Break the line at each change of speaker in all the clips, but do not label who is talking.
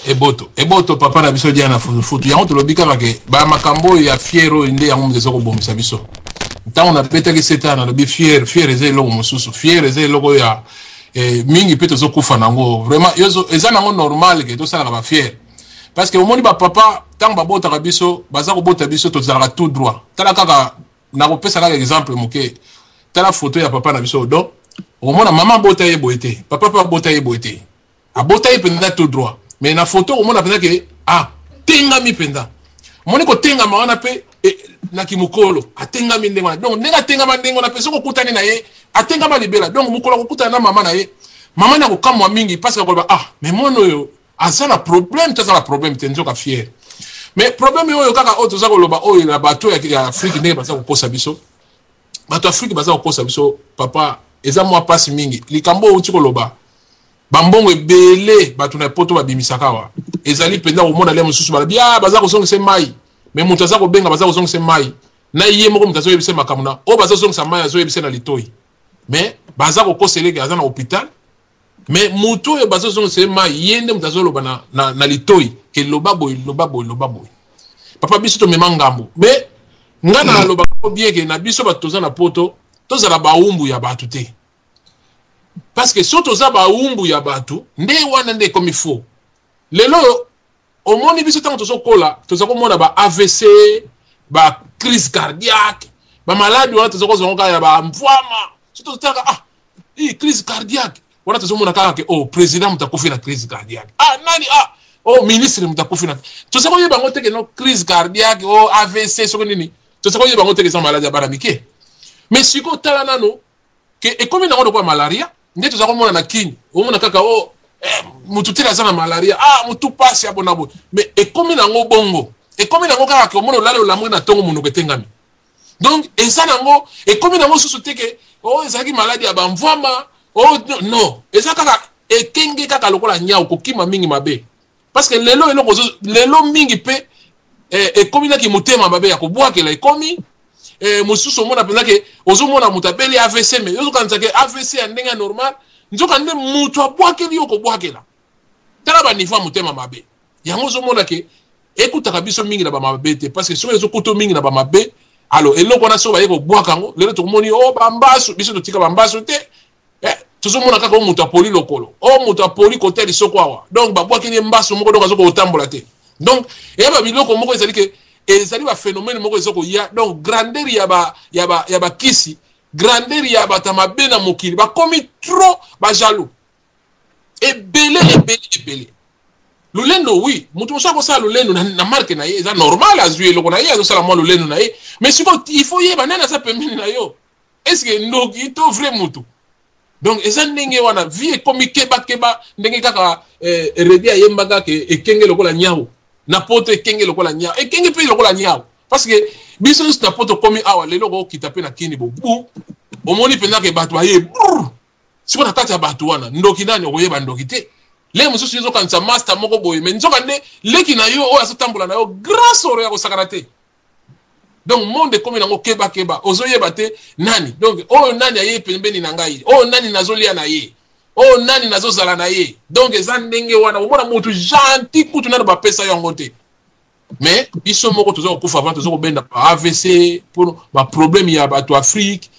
Eboto, eboto, papa na biso dia na futufutu. Yango tolobi kaka ke bamakambo oyo ya fierté oyo nde yango moto eza kobomisa biso. Ntango nabetaki seta, nalobi fierté, fierté eza eloko mosusu. Fierté eza eloko oyo ya mingi mpe tozokufa nango vraiment. Eza nango normal ke tosalaka bafierté, parce que omoni bapapa, ntango babotaka biso, baza kobota biso, tozalaka tout droit. Tala kaka, nakopesa kaka exemple moke. Tala photo ya papa na biso. Donc okomona mama abota ye boye te, papa mpe abota ye boye te, abota ye mpenza tout droit. Mais na photo okomona mpenza ke atengami mpenza. Omoni kotengama wana mpe na kimokolo atengami ndenge wana. Donc ndenge atengama ndenge wana mpe, soki okutani na ye, atengama libela. Donc mokolo akokutana na mama na ye, mama na kokamwa mingi, parce que akoloba: "Ah, mais mwana oyo aza na problème te?" Aza na problème te, nzoka fierté. Mais problème oyo kaka oyo toza koloba oyo na bato ya Afrique, ndenge baza kokosa biso, bato Afrique baza kokosa biso, papa, eza mwa mpasi mingi. Likambo oyo outi koloba, bambongo ebele bato na poto babimisaka awa, ezali mpenza komona le mosusu balobi: "Ah, baza kozongisa mai." Mais moto aza kobenga, baza kozongisa mai na ye moko, moto azoyebisa makambo na oyo bazozongisa mai, azoyebisa na litoi. Mais baza kokosa eleke aza na hôpital, mais moto oyo bazozongisa ye mai, ye nde moto azoloba na litoi ke loba boye, loba boye, loba boye. Papa, biso tomema ngambo. Mais nga na alobaka bien ke na biso bato toza na poto, tozala bawumbu ya bato te, parce que so toza bawumbu ya bato, nde wana nde ekomi faux. Lelo omoni biso, ntango tozokola, toza komona ba AVC, ba crise cardiaque, bamaladi wana toza kozwa kaka ya bamvwama. So tozotaka: "Ah, crise cardiaque wana," tozomona kaka ke: "Oh, président moto akufi na crise cardiaque. Ah, nani? Ah, oh, ministre moto akufi na." Toza koyeba yango te ke no crise cardiaque o oh, AVC soki nini, toza koyeba yango te ke eza maladi ya bana mike. Mais sikoyo tala nano ke ekomi nango lokola malaria nde toza komona na Kini. Omona kaka o oh, mutu te aza na malaria, ah, mutu pasi ya bona boye. Mais ekomi nango bongo, ekomi nango kaka ke omona olali, olamwi na ntongo, monoko etengami. Donc eza nango, ekomi nango susu te ke o oh, ezalaki maladi ya bamvwama o oh, non, eza kaka ekenge kaka lokola nyau kokima mingi mabe. Parce que lelo eloko lelo mingi mpe ekomi naki motema mabe ya kobwakela. Ekomi mosusu omona mpenza ke ozomona moto abeli AVC, mais ozokanisa ke AVC ya ndenge ya normal, nzoka nde moto abwakeli yo kobwakela. Tala baniveau ya motema mabe yango. Ozomona ke ekutaka biso mingi na bamabe te, parce que soki ezokuta mingi na bamabe, alors eloko wana soki baye kobwaka yango, lelo tokomoni o bambasu. Biso totika bambasu te. Tozomona kaka o moto apoli lokolo, o moto apoli kote lisoko awa, donc babwakeli ye mbasu moko, donc azoka kotambola te. Donc eya babiloko moko ezali ke ezali baphénomène moko eza koya. Donc grandeur ya bakisi, grandeur ya bato ya mabe na mokili, bakomi trop bajaloux ebele, ebele, ebele. Lolendo, oui, moto mosusu akosala lolendo na marke na ye, eza normal. Azwi eloko na ye, azosala mwa lolendo na ye. Mais sikoyo il faut yeba nani aza pembeni na yo, est-ce ndoki to vrai motu. Donc eza ndenge wana vie ekomi kebakeba, ndenge kaka Redi ayembaka ke ekenge lokola nyau na poto, ekenge lokola nyau, ekenge mpe lokola nyau. Parce que biso nyonso na poto okomi awa lelo, okokita mpe na Kini bobu, omoni mpenza ke bato baye brr. Sikoyo na kati ya bato wana, ndoki nani? Okoyeba ndoki te. Leki mosusu ezokanisa master moko boye, mais nzoka nde leki na yo oyo azotambola na yo, grand soro ya kosakana te. Donc monde ekomi nango kebakeba, ozoyeba te nani. Donc oyo nani aye pembeni na ngai, oyo nani nazolia na ye, oyo nani nazozala na ye. Donc eza ndenge wana. Omona motu gentil kutu nano bapesa yango te. Mais biso moko toza kokufa avant, toza kobenda ba AVC mpo baproblème ya bato Afrique,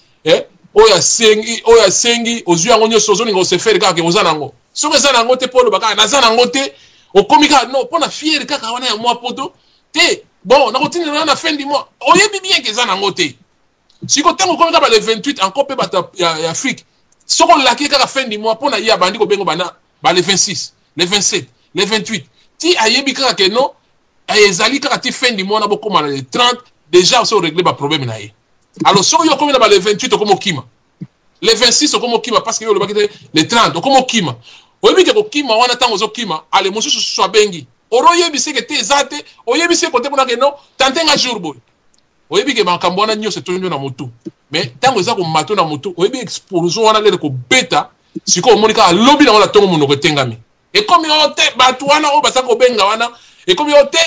Oyo asengi, oyo asengi, ozwi yango nyonso, ozolinga osefere kaka ke oza nango. Soki eza nango te, mpo oloba kaka naza nango te, okomi kaka no mpo na fierté kaka wana ya mwa poto te. Bon, nakotindela na fin du mois, oyebi bien ke eza nango te. Siko ntango okomi kaka le 28 encore mpe bato ya Afrique, soki olaki kaka fin du mois, mpo na ye abandi kobenga bana ba le 26, le 27, le 28, ti ayebi kaka ke non, ezali kaka ti fin du mois na bokóma na le 30 déjà oso orégler baproblème na ye. Alors soki yo okomi na ba le 28, okomi okima, le 26 okomi okima, parce que yo olobaki te le 30, okomi okima. Oyebi ke kokima wana, ntango ozokima, ale mosusu susu abengi oro, oyebisi ke te eza te, oyebisi kote mpona ke non, tante nga jour boye. Oyebi ke makambo wana nyonso etondi na motu. Mais ntango eza komato na motu, oyebi explosion wana lele kobeta. Sikoyo omoni kaka lobi nango na ntongo, monoko etengami, ekomi oyo te. Bato wana oyo baza kobenga wana, ekomi oyo te,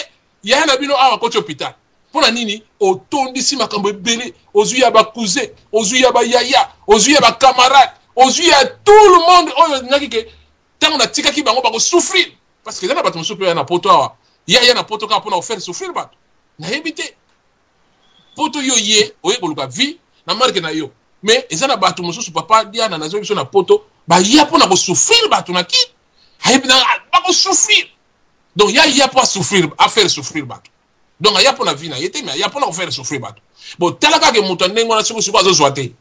yaya na bino awa koti hôpital. Mpo na nini? Otondisi makambo ebele, ozwi ya bacousin, ozwi ya bayaya, ozwi ya bacamarade, ozwi ya tout le monde oyo olingaki ke ntango natikaki bango bakosouffrir. Parce que eza na bato mosusu mpe ya na poto awa, ye aya na poto kaka mpona kofaire souffrir bato. Nayebi te poto yo ye oye koluka vie na marke na yo, mais eza na bato mosusu, papa Diana, nazoyi biso na poto baya mpona kosouffrir bato na ki ayebi na bakosouffrir. Donc ya ya mpo asouffrir, afaire souffrir bato. Donc aya mpona vie na ye te, mais aya mpona kofaire souffrir bato. Bon, tala kaka moto ya ndenge wana, soki sikoyo azozwa te,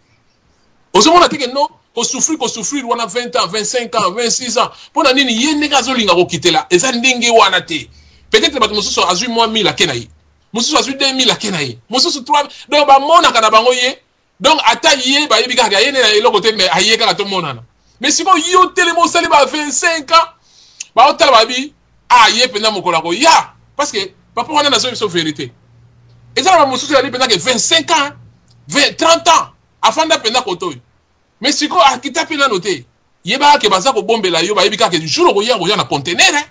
ozomona te ke non, kosouffrir, kosouffrir wana 20 ans, 25 ans, 26 ans, mpo na nini? Ye ndenge azolinga kokitela eza ndenge wana te. Peut-être bato mosusu azwi mwa 1000 ake na ye, mosusu azwi 2000 ake na ye, mosusu 3. Donc bamonaka na bango ye, donc ata ye bayebi kaka ye nde na eloko te, mais aye kaka tomonana. Mais sikoyo yo telema, osali ba 25 ans, baotala babi ah, ye mpenza mokolo akoya. Parce que papa wana, nazoyi biso vérité, eza na bamosusu ezali mpenza ke 25 ans, 20, 30 ans afanda mpenza kote oyo, mais sikoyo akita mpe nano te. Yebaka ke baza kobombela yo, bayebi kaka ke jour okoya, okoya na conteneur,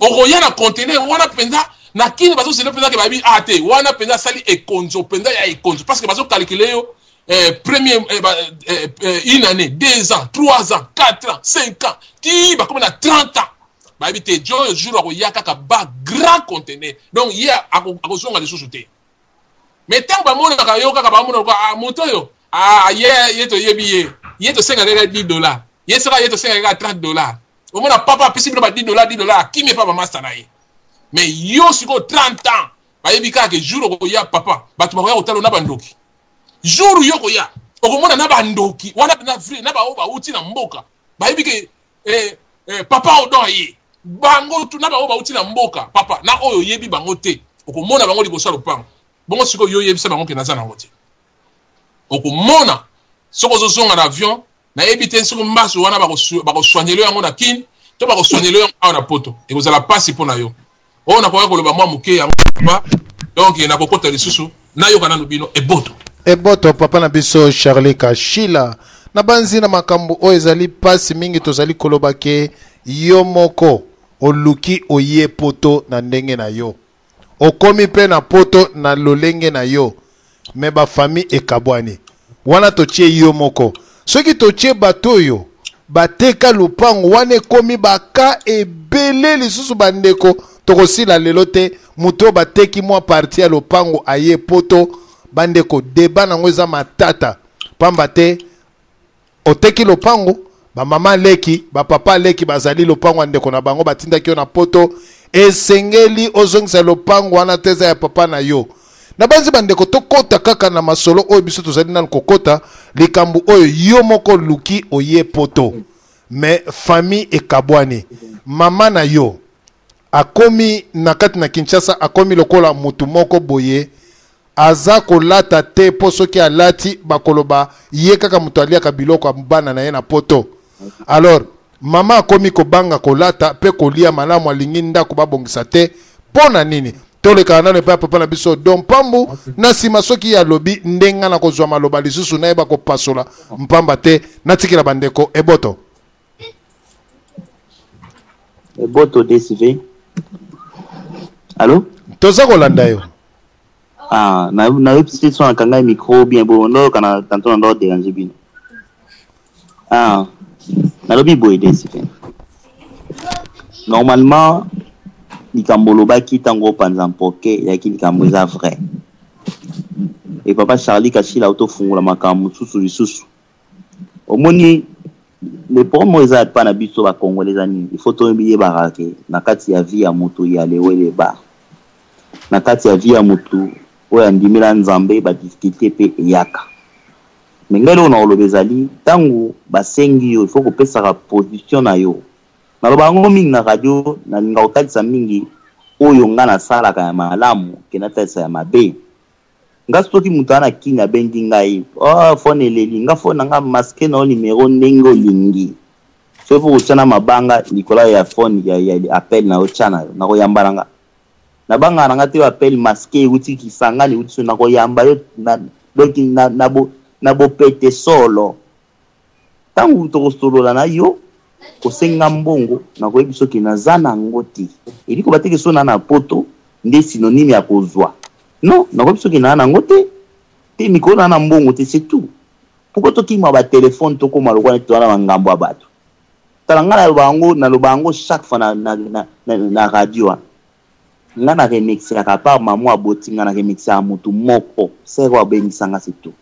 okoya na conteneur wana mpenza na kini. Bazozela mpenza ke bayebi a te wana mpenza asali ekonzo mpenza ya ekonzo, parce que bazokalkule yo premier une année, 2 ans, 3 ans, 4 ans, 5 ans, ti bakomi na 30 ans. Bayebi te jo oyo jour akoya kaka ba grand conteneur, donc ye akozonga lisusu te. Mais ntango bamonaka yo kaka, bamonaka ah, moto oyo ah, ye ye toyebi ye, ye tosengaka kaka 10 $, ye soki ye tosengaka kaka 30 $. Omona papa apesi bino ba 10 $, 10 $, akimi epa bamasta na ye. Mais yo sikoyo 30 ans, bayebi kaka ke jour okoya, papa, bato bakoya kotala na bandoki. Jour yo koya, okomona na bandoki wana na vrai na baoyo bauti na mboka, bayebi ke papa Odon ye bango tu na baoyo bauti na mboka, papa na oyo oyebi bango te, okomona bango liboso ya lopango. Bongo sikoyo yo oyebisa bango ke naza nango te. Okomona soki ozozonga na avion, nayebi te soki mbasu wana bakosoignela yango na Kine to bakosoignela yango awa na poto, ekozala mpasi mpo na yo. Oyo nakoka koloba mwa moke yango, donc nakokota lisusu, nayoka nanu bino. Eboto.
Eboto, papa na biso Charlie Kashila. Na banzi na makambo oyo ezali mpasi mingi. Tozali koloba ke yo moko oluki oye poto na ndenge na yo, okomi mpe na poto na lolenge na yo, mais bafamille ekabwani. Wana totie yo moko, soki totie bato oyo bateka lupango wana, ekomi baka ebele lisusu. Bandeko, tokosila lelo te. Moto oyo bateki mwa partie ya lopango aye poto, bandeko, débat nango eza matata, pamba te oteki lopango, bamama leki, bapapa leki bazali lopango ya ndeko na bango, batindaki yo na poto, esengeli ozongisa lopango wana te, eza ya papa na yo. Na banzi, bandeko, tokɔta kaka na masolo oyo. Biso tozali nanu kokɔta likambo oyo yo moko luki oye poto, mais famille ekabwani. Mama na yo akomi na kati na Kinshasa, akomi lokola motu moko boye, aza kolata te, mpo soki alati bakoloba ye kaka moto aliaka biloko ya bana na ye na poto. Alors mama akomi kobanga kolata mpe kolia malamu, alingi ndako babongisa te. Mpo na nini? Tolekaka nano epai ya papa na biso Don Mpambu. Na nsima, soki ye alobi ndenge na kozwa maloba lisusu, nayeba kopasola mpamba te. Natikela bandeko eboto.
Eboto, DCV. Allo?
Toza kolanda yo.
Ah, nayebi te so nakanga micro bien. Bo ndoyoka na tantôt na ndo déranger bino. Ah, nalobi boye, DCV. Normalement likambo olobaki ntango opanza mpoke eyaki likambo eza vrai. E papa Charlie Kashila, otofungola makambo mosusu lisusu. Omoni, le problème oyo eza epa na biso bacongolais eza nini? Il faut toyebaka ke na kati ya vie ya moto ya leweleba, na kati ya vie ya motu oyo andimela Nzambe, badifficulté mpe eyaka. Mais ngai eloko na koloba ezali, ntango basengi yo, il faut kopesaka position na yo. Naloba yango mingi na radio, nalinga kotalisa mingi oyo ngai nasalaka ya malamu ke natalisa ya mabe. Nga soki moto aza na Kini abengi ngai, oh, phone eleli nga, phone na nga masque na yo numero ndenge olingi. Soki mpo kotya na mabanga likolo ya phone ya appel na yo, tya na yo, nakoyamba na nga. Nabangaka na nga te. Appel masqué euti Kisangani, euti so, nakoyamba yo na, donc na bopete solo. Ntango tokosolola na yo, kosenga mbongo, nakoyebi soki naza nango te. Elingi koba teke so na na poto nde synonyme ya kozwa. Non, nakoyebi soki naa nango te te, mikolo naa na mbongo te, c'est tout. Pourquoi tokima batelefone, tokóma lokola neti toza na bangambo ya bato? Tala nga naloba yango, naloba yango chaque fois na, na, na, na, na radio. Hein. Nga na remixaka par maman aboti nga na remixaka mutu moko. Sœur oyo abengisa nga c'est tout.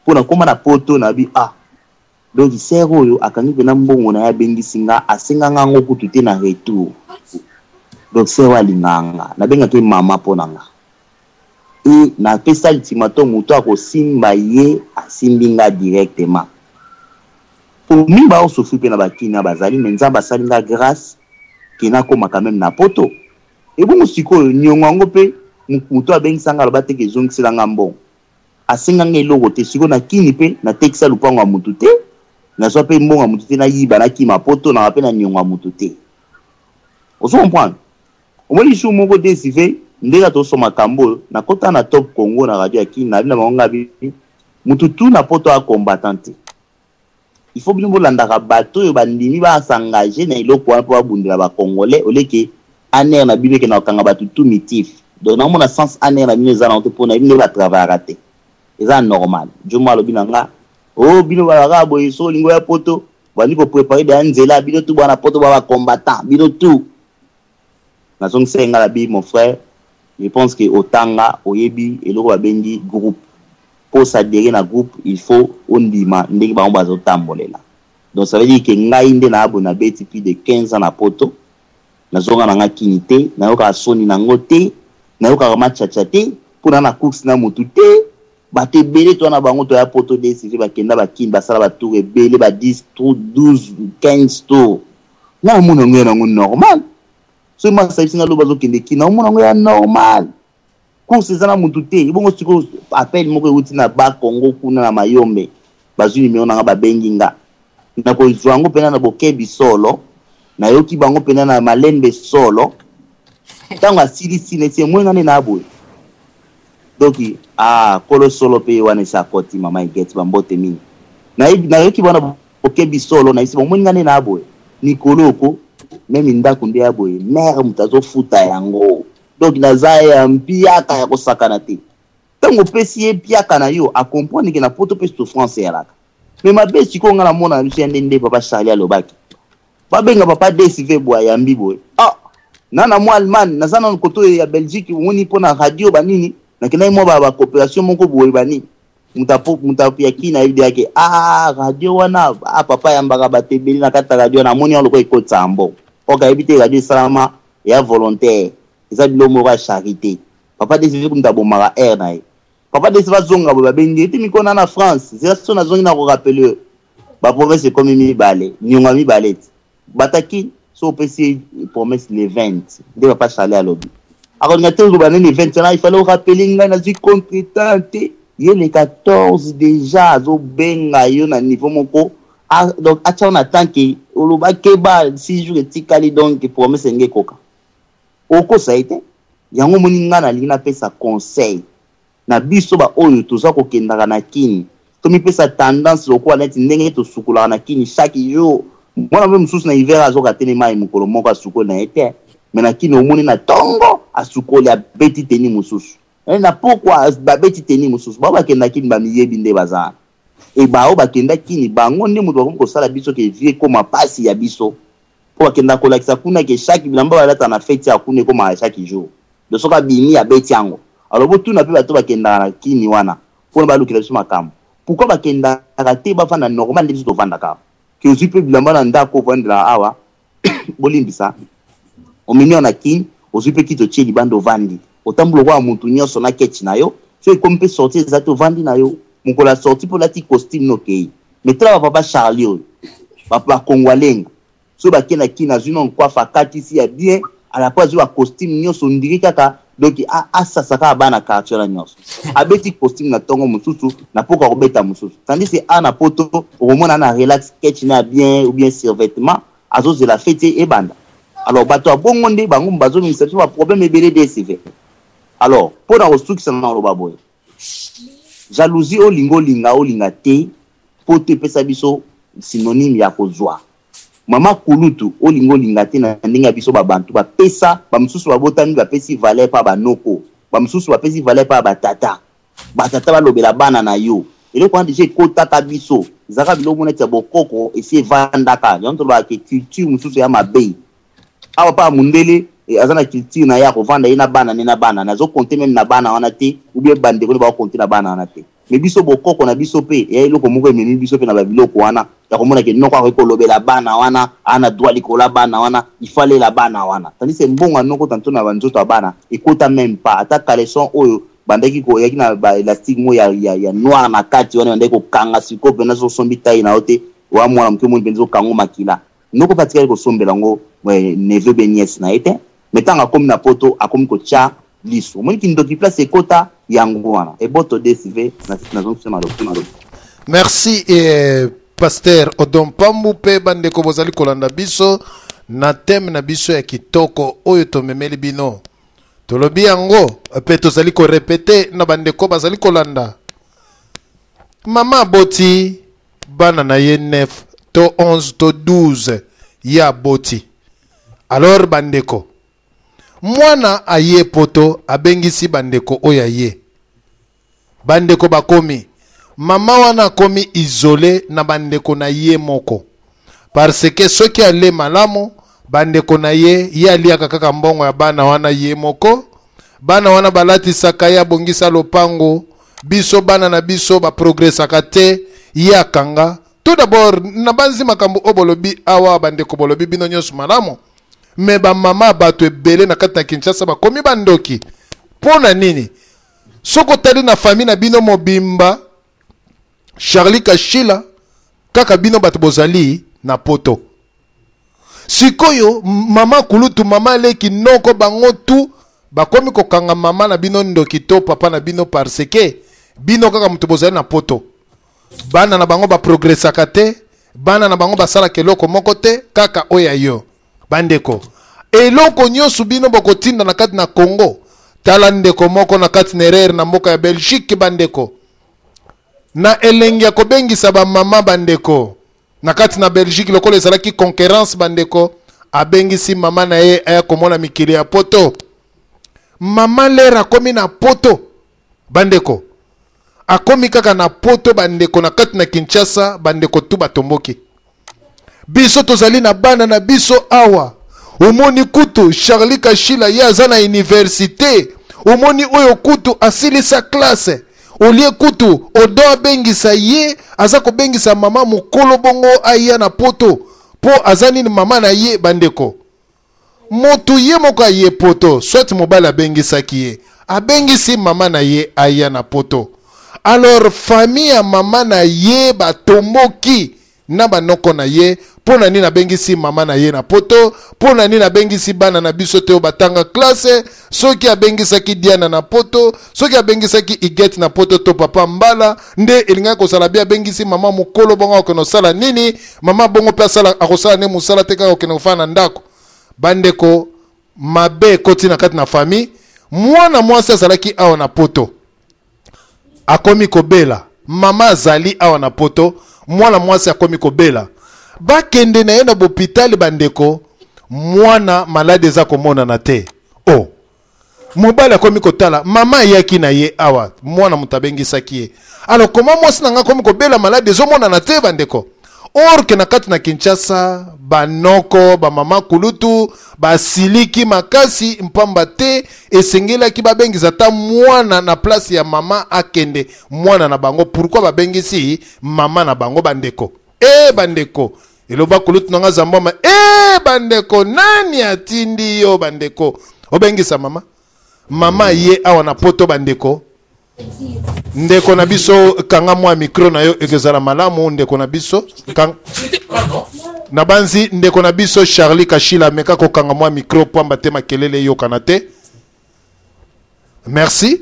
Po na koma na poto na bi ah donc sœur oyo akangi pena mbongo na ye abengisi nga asenga nga yango kutu te na retour. Donc sœur oyo alingaka nga. Nabengaki ye mama po na nga. Et na pesa ultimatum mutu akosimba ye asimbi nga directement. Po mingi bao souffrir pe na ba kin bazali mais Nzambe asali nga grace ke nakoma quand meme na poto. Ebongo sikoyo niongo yango pe mutu abengisa nga aloba te ke zongisela nga mbongo. Asenga nga eloko te sikoyo na kini pe natekisa lupango ya mutu te nazwa pe mbongo ya mutu te nayiba nakima poto naka pe na niongo ya mutu te. Ozo comprendre? Omoni jour moko Desive ndenge tozo makambo oyo nakota na Top Congo na radio ya Kin nabi na bango nga bi mutu tout na poto a combattant te. Il faut bino bolandaka bato oyo bandimi ba s'engager na eloko wana mpo babundela ba congolais au lieu que ANR na bino ekenda kokanga bato tout mitif. Donc naomona sens ANR na bino eza nango te mpo na bino nde ba travaillaka te. Eza normal. Djomo alobi na nga oh bino balaka boye so olingi oya poto bandi ko preparer deja nzela bino tout bana poto ba ba combattant bino tout. Nazongisaki nga na bi mon frère je pense que otanga oyebi eloko babengi groupe po s'adherer na groupe il faut ondima ndenge bango bazotambolela donc ça veut dire que ngai nde na boye nabeti plus de 15 ans na poto nazonga na nga kini te nayokaka soni nango te nayokaka machacha te mpo na na course na motu te bato ebele toa na bango toya poto DCV bakenda bakini basala batour ebele ba 10 tour 12 15 tour nga namona yango ya nango normal soki masa ayebisi nga lobi azokende kina omona yango ya normal course eza na mutu te ebongo sikoyo appel moko euti na ba congo kuna na mayombe bazwi nimero na nga babengi nga nakozwa yango mpena na bokebi solo nayoki bango mpena na malembe solo ntango asilisi neti emoi nga nde na boye donc ah kolo solo mpe ye wana esi akoti mama egeti bambote mingi nayoki wana Okebi solo na isi bomoni nga nde na boye mikolo oko meme ndaku nde ya boye mère moto azofuta yango donc naza ya mpiaka ya kosakana te ntango opesi ye mpiaka na yo acomprendre ke na poto mpe souffrance eyalaka me mabe sikoyo nga namona na biso ya nde nde papa charlie alobaki babenga papa dsv boye ayambi boye ah na na mwa allemagne naza nanu koto ya belgique omoni mpo na radio banini nakendaki mwa bacoopération moko boye banini Moto ya kin ayebi deja ke ah radio wana ah papa ayambaka bato ebele na kati ya radio wana amoni yango lokola ekotisaka mbongo ok ayebi te radio esalama ya volontaire eza biloko moko ya charité papa desive moto abomaka aire na ye papa desive azonga boye babengi ye te mikona na france zela so nazongi na korapele yo bapromese ekomi mibale niongo ya mibale ti Bataki so opesi ye promesse le 20 nde papa Charlie alobi akolinga te oloba nde le 20 wana il fallait orappeler ngai nazwi contretemps te ye le 14 déjà azobenga yo na niveau moko donc atia yo na temps ke oloba keba 6 jours etikali donc promesse enge ekoka okosa ye te yango omoni ngai nalingi napesa conseil Na biso ba oyo toza kokendaka na kin tomipesa tendance lokola neti ndenge tosukolaka na kin chaque jour. Mwana mpe mosusu na hiver azoka te ne mayi mokolo moko asukoli na ye te mais na kin omoni na tongo asukoli abeti tenue mosusu eh, na pokwa babeti tenue mosusu. Bao bakenda kin bamiyebi nde baza wana et bao bakenda kin bango nde moto bakomi kosala biso ke vie ekoma pasi ya biso po bakenda kolakisa kuna ke chaque bilamba balata na feti ya kuna ekomaka chaque jour. Donc soki abimi abeti yango. Alors botuna pe bato bakendaka na kini wana pona balukela biso makambo. Pourquoi bakendaka te bafanda normal nde biso tovandaka awa. Ke ozwi pe bilamba na ndako ovandela awa bolimbisa omemi yango na kin ozwi pe kiti otie libanda ovandi otambola lokola mutu nyonso na ketch na yo soki ekomi pe sortie eza te ovandi na yo mokolo ya sortie pe olati costume no okei mais tala ba papa Charlie oyo ba ba kongwalenga Soki bake na kin azui nanu coiffe akatisi ya bien alapo azui ba costume nioso ondire kaka donc asasa kaka bana quartier wana nioso abeti costume na tongo mosusu na poko akobeta mosusu tandis que a na poto okomona na relax ketch na bien ou bien survêtement azozela feti ebanda alors bato ya bongo nde bango bazomemisa biso ba problème ebele DSV alors mpo na kosukisa na koloba boye jalousie olinga olinga olinga te poto epesa biso synonyme ya kozwa Mama kulutu olinga olinga te na ndenge ya biso ba bantu ba pesa ba mosusu ba botami ba pesi valeur pa ba noko ba mosusu ba pesi valeur pa ba tata ba tata ba lobela bana na yo Eloko wana deja ekotaka biso, ezalaka biloko moko neti ya bokoko esi evandaka. Yango tolobaka ke culture mosusu ya mabe. Awa pa mundele eh, aza na culture na ye akovanda ye na bana ne na bana nazo compter meme na bana wana te ou bien bandeko ne bako compter na bana wana te. Mais biso bokoko na biso pe eya eloko moko ememi biso pe na ba biloko wana ya komona ke noko akoki kolobela bana wana, aza na droit likolo ya bana wana, il faut alela bana wana. Tandis que mbongo ya noko tantot na ba nzoto ya bana ekota meme pas ata caleçon oyo bandaki ko eyaki na ba elastique moko ya, ya, ya noir na kati wana ebandaki kokanga sikoyo mpenza soki osombi taille na yo te oya mwana moke omoni mpenza okango makila. Noko pe atikali kosombela yango neveu be nièce na ye te mais tango akomi na poto akomi kotia lisu omoni kindoki place ekota yango wana eboto DSV nazongisi maloba.
Merci eh, Pasteur Odon Pambu pe bandeko bozali kolanda biso na thème na biso ya kitoko oyo tomemeli bino. Tolobi yango pe tozali ko repeter na bandeko bazali kolanda. Mama aboti bana na ye 9 to 11 to 12 ye aboti. Alors bandeko mwana aye poto abengisi bandeko oyo aye. Bandeko bakomi mama wana akomi isole na bandeko na ye moko parce que soki ale malamu bandeko na ye ye aliaka kaka mbongo ya bana wana ye moko bana wana balatisaka ye abongisa lopango biso bana na biso baprogresaka te ye akanga tout d'abord nabanzi makambo oyo bolobi awa bandeko bolobi bino nyonso malamu me bamama bato ebele na kati na Kinshasa bakomi bandoki mpo na nini soki otali na famille na bino mobimba Charlie Kashila kaka bino bato bozali na poto sikoyo mama kulutu mama leki noko bango tu bakomi kokanga mama na bino ndoki to papa na bino parce que bino kaka moto bozali na poto bana na bango baprogresaka te bana na bango basalaka eloko moko te kaka oyo ya yo bandeko eloko nyonso bino bokotinda na kati na Congo tala ndeko moko na kati na erreur na mboka ya Belgique bandeko na elengi ya kobengisa bamama bandeko na kati na Belgique lokola ezalaki concurrence bandeko abengisi mama na ye aya komona mikili ya poto mama lere akomi na poto bandeko akomi kaka na poto bandeko na kati na Kinshasa bandeko tu batomboki biso tozali na bana na biso awa omoni kutu Charlie Kashila ye aza na universite omoni oyo kutu asilisa classe olie kutu odo abengisa ye aza kobengisa mama mokolo bongo aya na poto po aza nini mama na ye bandeko Mutu ye moko aye poto soit mobali abengisaki ye abengisi mama na ye aya na poto alors famille ya mama na ye batomboki na banoko na ye mpo na nini abengisi mama na ye na poto mpo na nini abengisi bana na biso te oyo batanga classe soki abengisaki Diana na poto soki abengisaki Igete na poto to papa Mbala nde elingaki kozala bi abengisi mama mokolo bongo akokende kosala nini mama bongo mpe asala akosala nde mosala te kaka kokende kofanda na ndako bandeko mabe ekoti na kati na famille mwana mwasi azalaki awa na poto akomi kobela mama azali awa na poto mwana mwasi akomi kobela bakende na ye na bopitali bandeko mwana maladi eza komonana te o oh. Mobali akomi kotala mama ayaki na ye awa mwana moto abengisaki ye alors koma mwasi na ngai akomi kobela maladi ezomonana te bandeko or ke na kati na Kinshasa banoko bamama kulutu basiliki makasi mpamba te esengelaki babengisa ata mwana na place ya mama akende mwana na bango pourquoi babengisi mama na bango bandeko e bandeko eloba kulutu na nga zambwama e bandeko nani atindi yo bandeko obengisa mama mama ye awa na poto bandeko ndeko na biso kanga mwa micro na yo ekozala malamu ndeko na biso kang... nabanzi ndeko na biso Charlie Kashila ameka kokanga mwa micro pamba te makelele eyokana te merci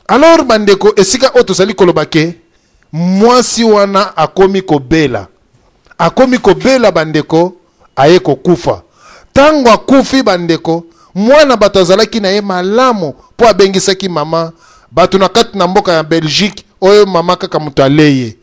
alors bandeko esika oyo tozali koloba ke mwasi wana akomi kobela akomi kobela bandeko aye kokufa ntango akufi bandeko mwana bato azalaki na ye malamu mpo abengisaki mama bato na kati na mboka ya Belgique oyo mama kaka moto aleye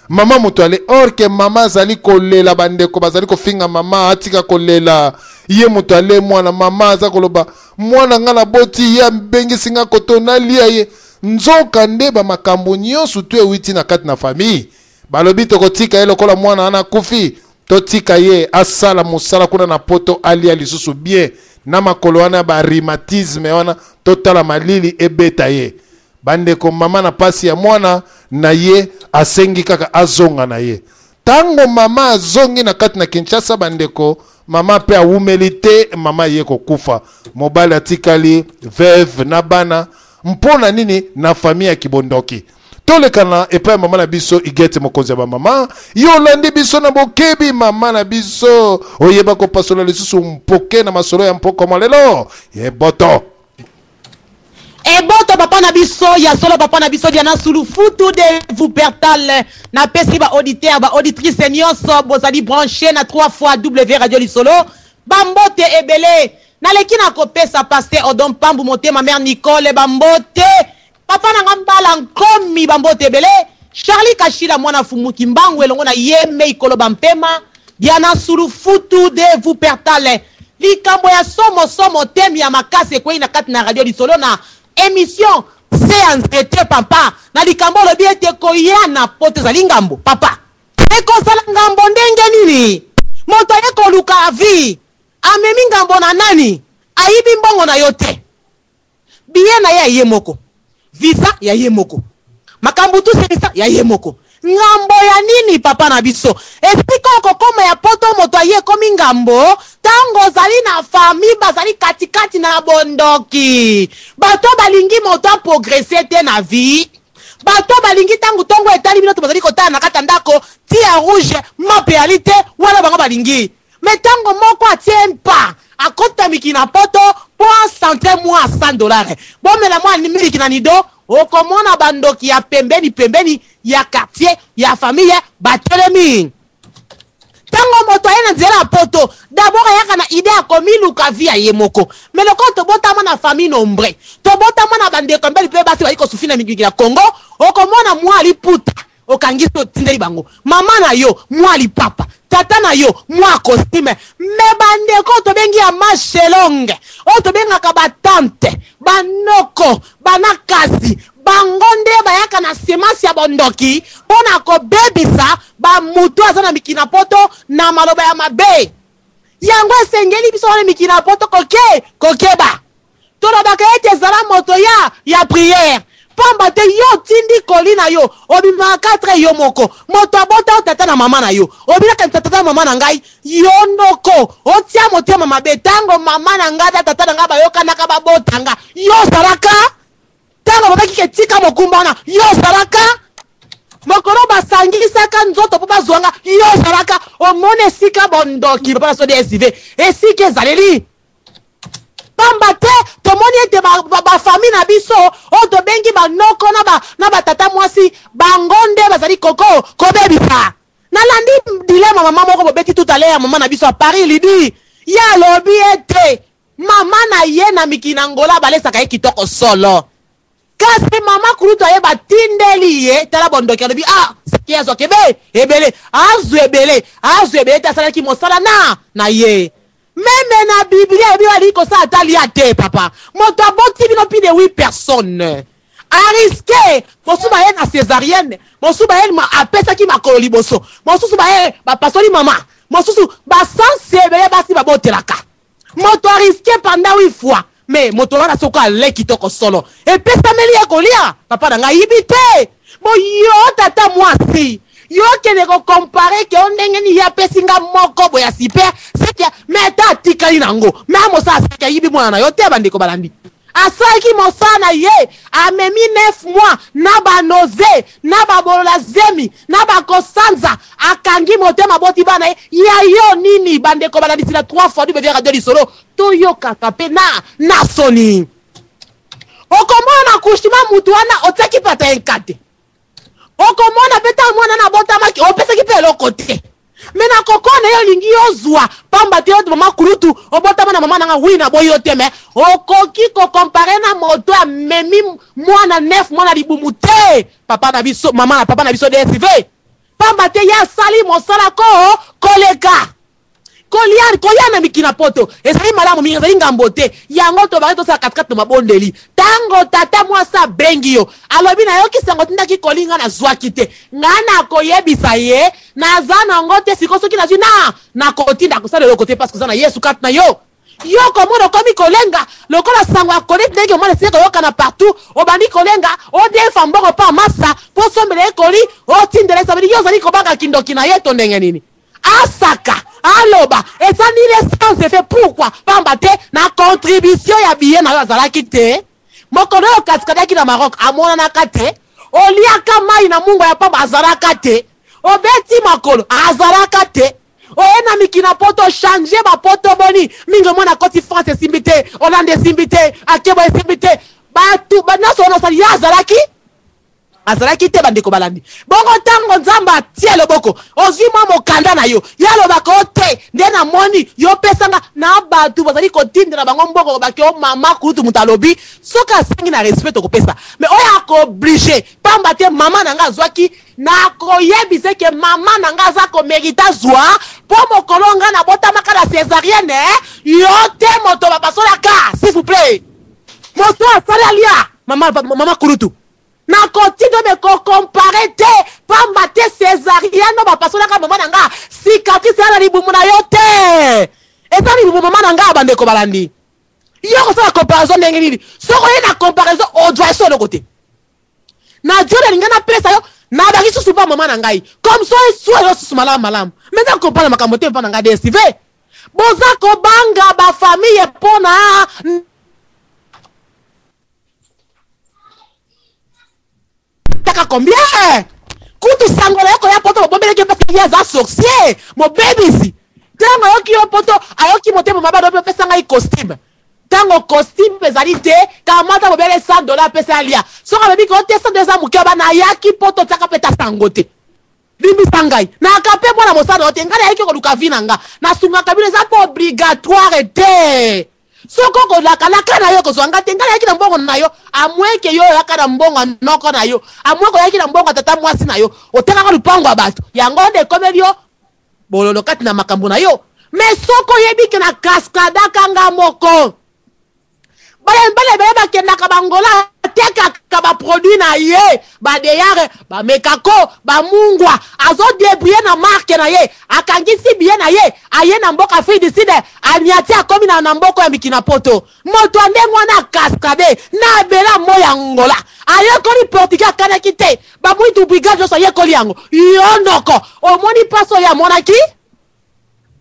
mama moto ale or ke mama azali kolela bandeko bazali kofinga mama atika kolela ye moto ale mwana mama aza koloba mwana nga naboti ye abengisi nga koto nalia ye. Nzoka nde ba makambo nyonso tu ewiti na kati na famille. Balobi tokotika ye lokola mwana wana akufi, totika ye asala mosala kuna na poto, alia lisusu bien na makolo wana ba rhumatisme wana, totala malili ebeta ye. Bandeko, mama na pasi ya mwana na ye asengi kaka azonga na ye. Tango mama azongi na kati na Kinshasa, bandeko, mama pe awumeli te, mama ye kokufa, mobali atikali veuve na bana. Mpo na nini na famille ya kibondoki? Tolekana epai ya mama na biso Igete, mokonzi ya bamama. Yo olandi biso na bokebi, mama na biso, oyeba kopasola lisusu mpoke na masolo ya mpoko mwa lelo. Eboto
Eboto papa na biso ya solo, papa na biso Diana Sulufutu de Wuppertal. Napesi ba auditeur, ba auditrice nyonso bozali branché na 3 fois W Radio Lisolo bambote ebele. Naleki na kopesa pasteur Odon Pambu motema, mère Nicole bambote, papa na nga Mbala Nkomi bambote ebele, Charlie Kashila mwana Fumuki Mbangu elongo na ye Meikolo Bampema. Diana Sulufutu de Wuppertal, likambo ya somo somo, teme ya makasi ekwei na kati na Radio Lisolo na émission se ya nzete. Papa, na likambo olobi ete koya na poto ezali ngambo, papa, ekozala ngambo ndenge nini? Moto aye koluka vie amemi ngambo na nani? Ayibi mbongo na yo te, billet na ye ya ye moko, visa ya ye moko, makambo tuselisa ya ye moko, ngambo ya nini? Papa na biso, esika okokoma ya poto, moto aye ekomi ngambo ntango ozali na famille bazali katikati na bondoki. Bato balingi moto aprogresse te na vie, bato balingi ntango ntongo etali bino to bazali kotala na kati ya ndako ti ya rouge mape yali te wana bango balingi. Me ntango moko atie mpa akota miki na poto mpo acentre mwa $100, bomela mwa miliki na nido, okomona bandoki ya pembeni pembeni ya quartier ya famille batelemi. Ntango moto aye na nzela ya poto, d'abord ayaka na idée ya komiluka vie ya ye moko. Me lokola tobotama na famille nombre, tobotama na bandeko mbeli mpe basi bali kosufi na mikili ya Congo, okomona mwa liputa okangisi, otindeli bango mama na yo mwa lipapa, tata na yo mwa costume. Me bandeko oyo tobengi ya mashelonge, oyo tobengaka batante, banoko, banakasi, bango nde bayaka na semence ya bondoki mpo na kobebisa bamutu aza na mikili na poto na maloba ya mabe. Yango esengeli biso wana mikili na poto koke kokeba. Tolobaka ete ezala moto ya prière, pamba te yo otindi koli na yo, obimaka 4 yo moko, moto abota yo, tata na mama na yo, obinakanisa tata na mama na ngai, yo noko otia motema mabe. Ntango mama na ngai na tata na ngai bayokanaka babotanga, yo ozalaka? Ntango babaki ke tika mokumba wana, yo ozalaka? Mokolo basangisaka nzoto mpo bazwanga, yo ozalaka? Omona esika bondoki, papa na so DSV, esika ezaleli, pamba te tomoni ete bafamille na biso oyo tobengi banoko na batata mwasi, bango nde bazali koko kobebisa. Nalandi dilema mama moko bobeti tout à l'heure ya mama na biso ya Paris Lidi. Ye alobi ete mama na ye na mikili na Angola balesaka ye kitoko solo, kasi mama kulutu aye batindeli ye, tala bondoki, alobi ah, seki azwaka ebe ebele, azwa ebele, azwa ebele te, asalaki mosala na ye. Meme na Biblia ebi balingi kosala ata lia te. Papa, moto aboti bino plus de 8 personnes, ariske mosusu baye na césarienne, mosusu baye apesaki makolo liboso, mosusu baye bapasoli mama, mosusu basansi ebele basi babotelaka. Moto ariske pendant 8 fois, mais moto wana soko ale kitoko solo, epesameli ye kolia, papa na ngai, yibi te. Bo yo tata mwasi, yo okende kocomparer ke o ndenge nini ye apesi nga moko boye ya super seke, me ata atikali nango, me amosala seke ayibi mwana na yo te. Bandeko balandi, asalaki mosala na ye, amemi 9 mois na banoze na babolola zemi na bakosanza, akangi motema, aboti bana ye. Ya yo nini? Bandeko balandisi na 3 fois du Radio Lisolo, toyokaka mpe na soni. Okomona na accouchement mutu wana otiaki pata ye te, okomona mpe ntango mwana na abotamaki opesaki mpe eloko te. Me na kokona ye olingi ozwa, pamba te yo mama kulutu obotama na mama nanga wi na boyi yo te, me okoki kocomparer na moto amemi mwana 9 mwana libumu te, papa na biso, mama na papa na biso DSV, pamba te ye asali mosala ko koleka. Kolia, koya na mikili na poto ezali malamu mingi, ezali ngambo te. Yango tobaki tosala katikati na mabondeli. Tango tata mwasi abengi yo, alobi nayoki sango otindaki colis nga nazwaki te. Nga nakoyebisa ye naza nango te, sikoyo soki nazwi na nakotinda, akosala eloko te parce que oza na Yesu kati na yo. Yo okomona okomi kolenga lokola sango ya colis ndenge omona esili koyokana partout, obandi kolenga, odefa mbongo pa masa po osombela ye colis, otindela ye, ça veut dire yo ozali kobanga kindoki na ye to ndenge nini? Asaka, aloba, eza nini sans effet pourquoi? Pamba te na contribution ya billet na yo azalaki te. Mokolo oyo okaskadaki na Maroc amonanaka te, oliaka mayi na mungwa ya pamba azalaka te, obeti makolo azalaka te. Oye na mikili na poto changer ba poto boni mingi omona akoti France esimbi te, Hollande esimbi te, akebo esimbi te, batu ba nyonso wana osali ye azalaki azalaki te. Bandeko balandi bongo, ntango Nzambe atie loboko, ozwi mwa mokanda na yo, ye alobaka o te nde namoni yo pesanga na bato bazali kotindela bango mbongo, bake o mama kulutu moto alobi soki asengi na respect tokopesa, mais oyo akooblige pamba te mama na nga azwaki, nakoyebisa ke mama na nga aza komerite azwa mpo mokolo nga nabotamaka na césarienne, yo te moto bapasolaka, s'il vous plaît, moto asali alia mama, mama kulutu nakotinda me kocomparer te, pamba te césarienne bapasolaka mama na nga, cicatrice eza na libumu na yo te, eza libumu mama na nga. Bandeko balandi, yo kosala comparaison ndenge nini? Soki oye na comparaison, ozwa eso eloko te. Na dio nalingi napesa yo nabaki susu mpa mama na ngai comme so eswa yo susu malamu malamu. Me nza comprendre makambo te mpa na ngai DSTV. Boza kobanga bafamille mpona taka combien? Kutu sango na yo koya poto bobombelaki parce que ye aza sorcier mobebisi. Ntango ayoki yo poto, ayoki motema mabe, alobi opesa ngai costume. Ntango costume ezali te, kamata bobele 100 $, apesa alia. Soki alobi ko te 100 $ eza moke, bana ayaki poto tiaka mpe ta sango te. Limbisa ngai, naka mpe mwana mosala yo te. Ngai nayaki koluka vie na nga, nasungaka bino, eza mpe obligatoire te. Soki okolaka laka na yo, kozwa nga te. Ngai nayaki na mbongo na yo amweke yo oyaka na mbongo ya noko na yo, amweke oyaki na mbongo ya tata mwasi na yo, otekaka lupango ya bato, yango nde ekomeli yo bololo kati na makambo na yo. Mais soki oyebi ke na kaskadaka nga moko, bana ebele bakendaka bangola, atekaka baproduit na ye, badeyare, bamekako, bamungwa, azodébrouiller na marque na ye, akangisi biye na ye, aye na mboka Afrique du Sud, aniati, akomi na mboka ya mikili na poto. Moto ya ndenge wana akaskade na abela mo ya Ngola, ayekoli portugais, akanaki te bamwitu brigade nyonso ayekoli yango. Yo noko omoni mpasi oyo amonaki,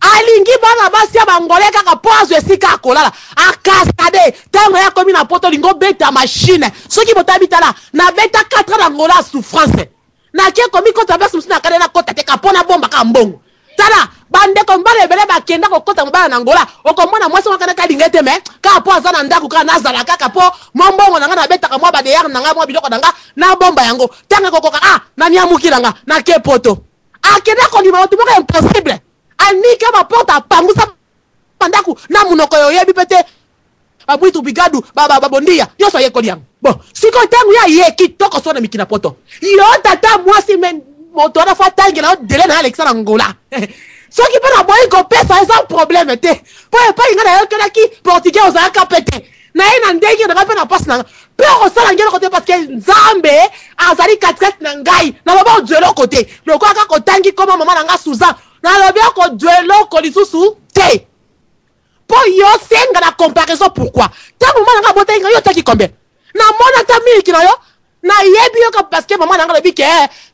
alingi bana basi ya bangole kaka mpo azwa esika akolala, akaskade. Ntango ye akomi na poto, olingi obeta machine. Soki botabi, tala, nabeta 4 na Ngola ya souffrance, nake komi kota place mosusu, nakade nakota te ka mpo nabombaka mbongo. Tala, bandeko mibali ebele bakenda kokota mobala na Ngola, okomona mwasi moko akanaki alinga ete me kaka mpo aza na ndako, kaka nazala kaka mpo mwa mbongo na ngai nabetaka mwa badeyare na ngai, mwa biloko na ngai nabomba yango, ntango ekokoka a naniamuki na nga nake poto. Akenda kondima motu moko impossible, anika baporte, apangusa bandako na monoko oyo oyebi mpe te, babwitu bigadu babondiya nyonso ayekoli yango. Bon, sikoyo ntango ye aye kitoko so na mikili na poto, yo tata mwasi me moto wana fo atangela yo dele na ye alekisa na Ngola. Soki mpe naboyi kopesa, eza problème te, mpo epai ngai nayokelaki portugais ozalaka mpe te na ye na ndenge na ngai mpe na mpasi na ngai mpe okosala ngai eloko te, parce que Nzambe azali katikati na ngai. Naloba ozwa eloko te, lokola kaka otangi koma mama na ngai Suzan, nalobi okozwa eloko lisusu te mpo yo senga na comparaison. Pourquoi? Ntango mama na ngai abotaki ngai, yo otiaki combien? Namona ata miliki na yo, nayebi yo kaka parce que mama na ngai alobi ke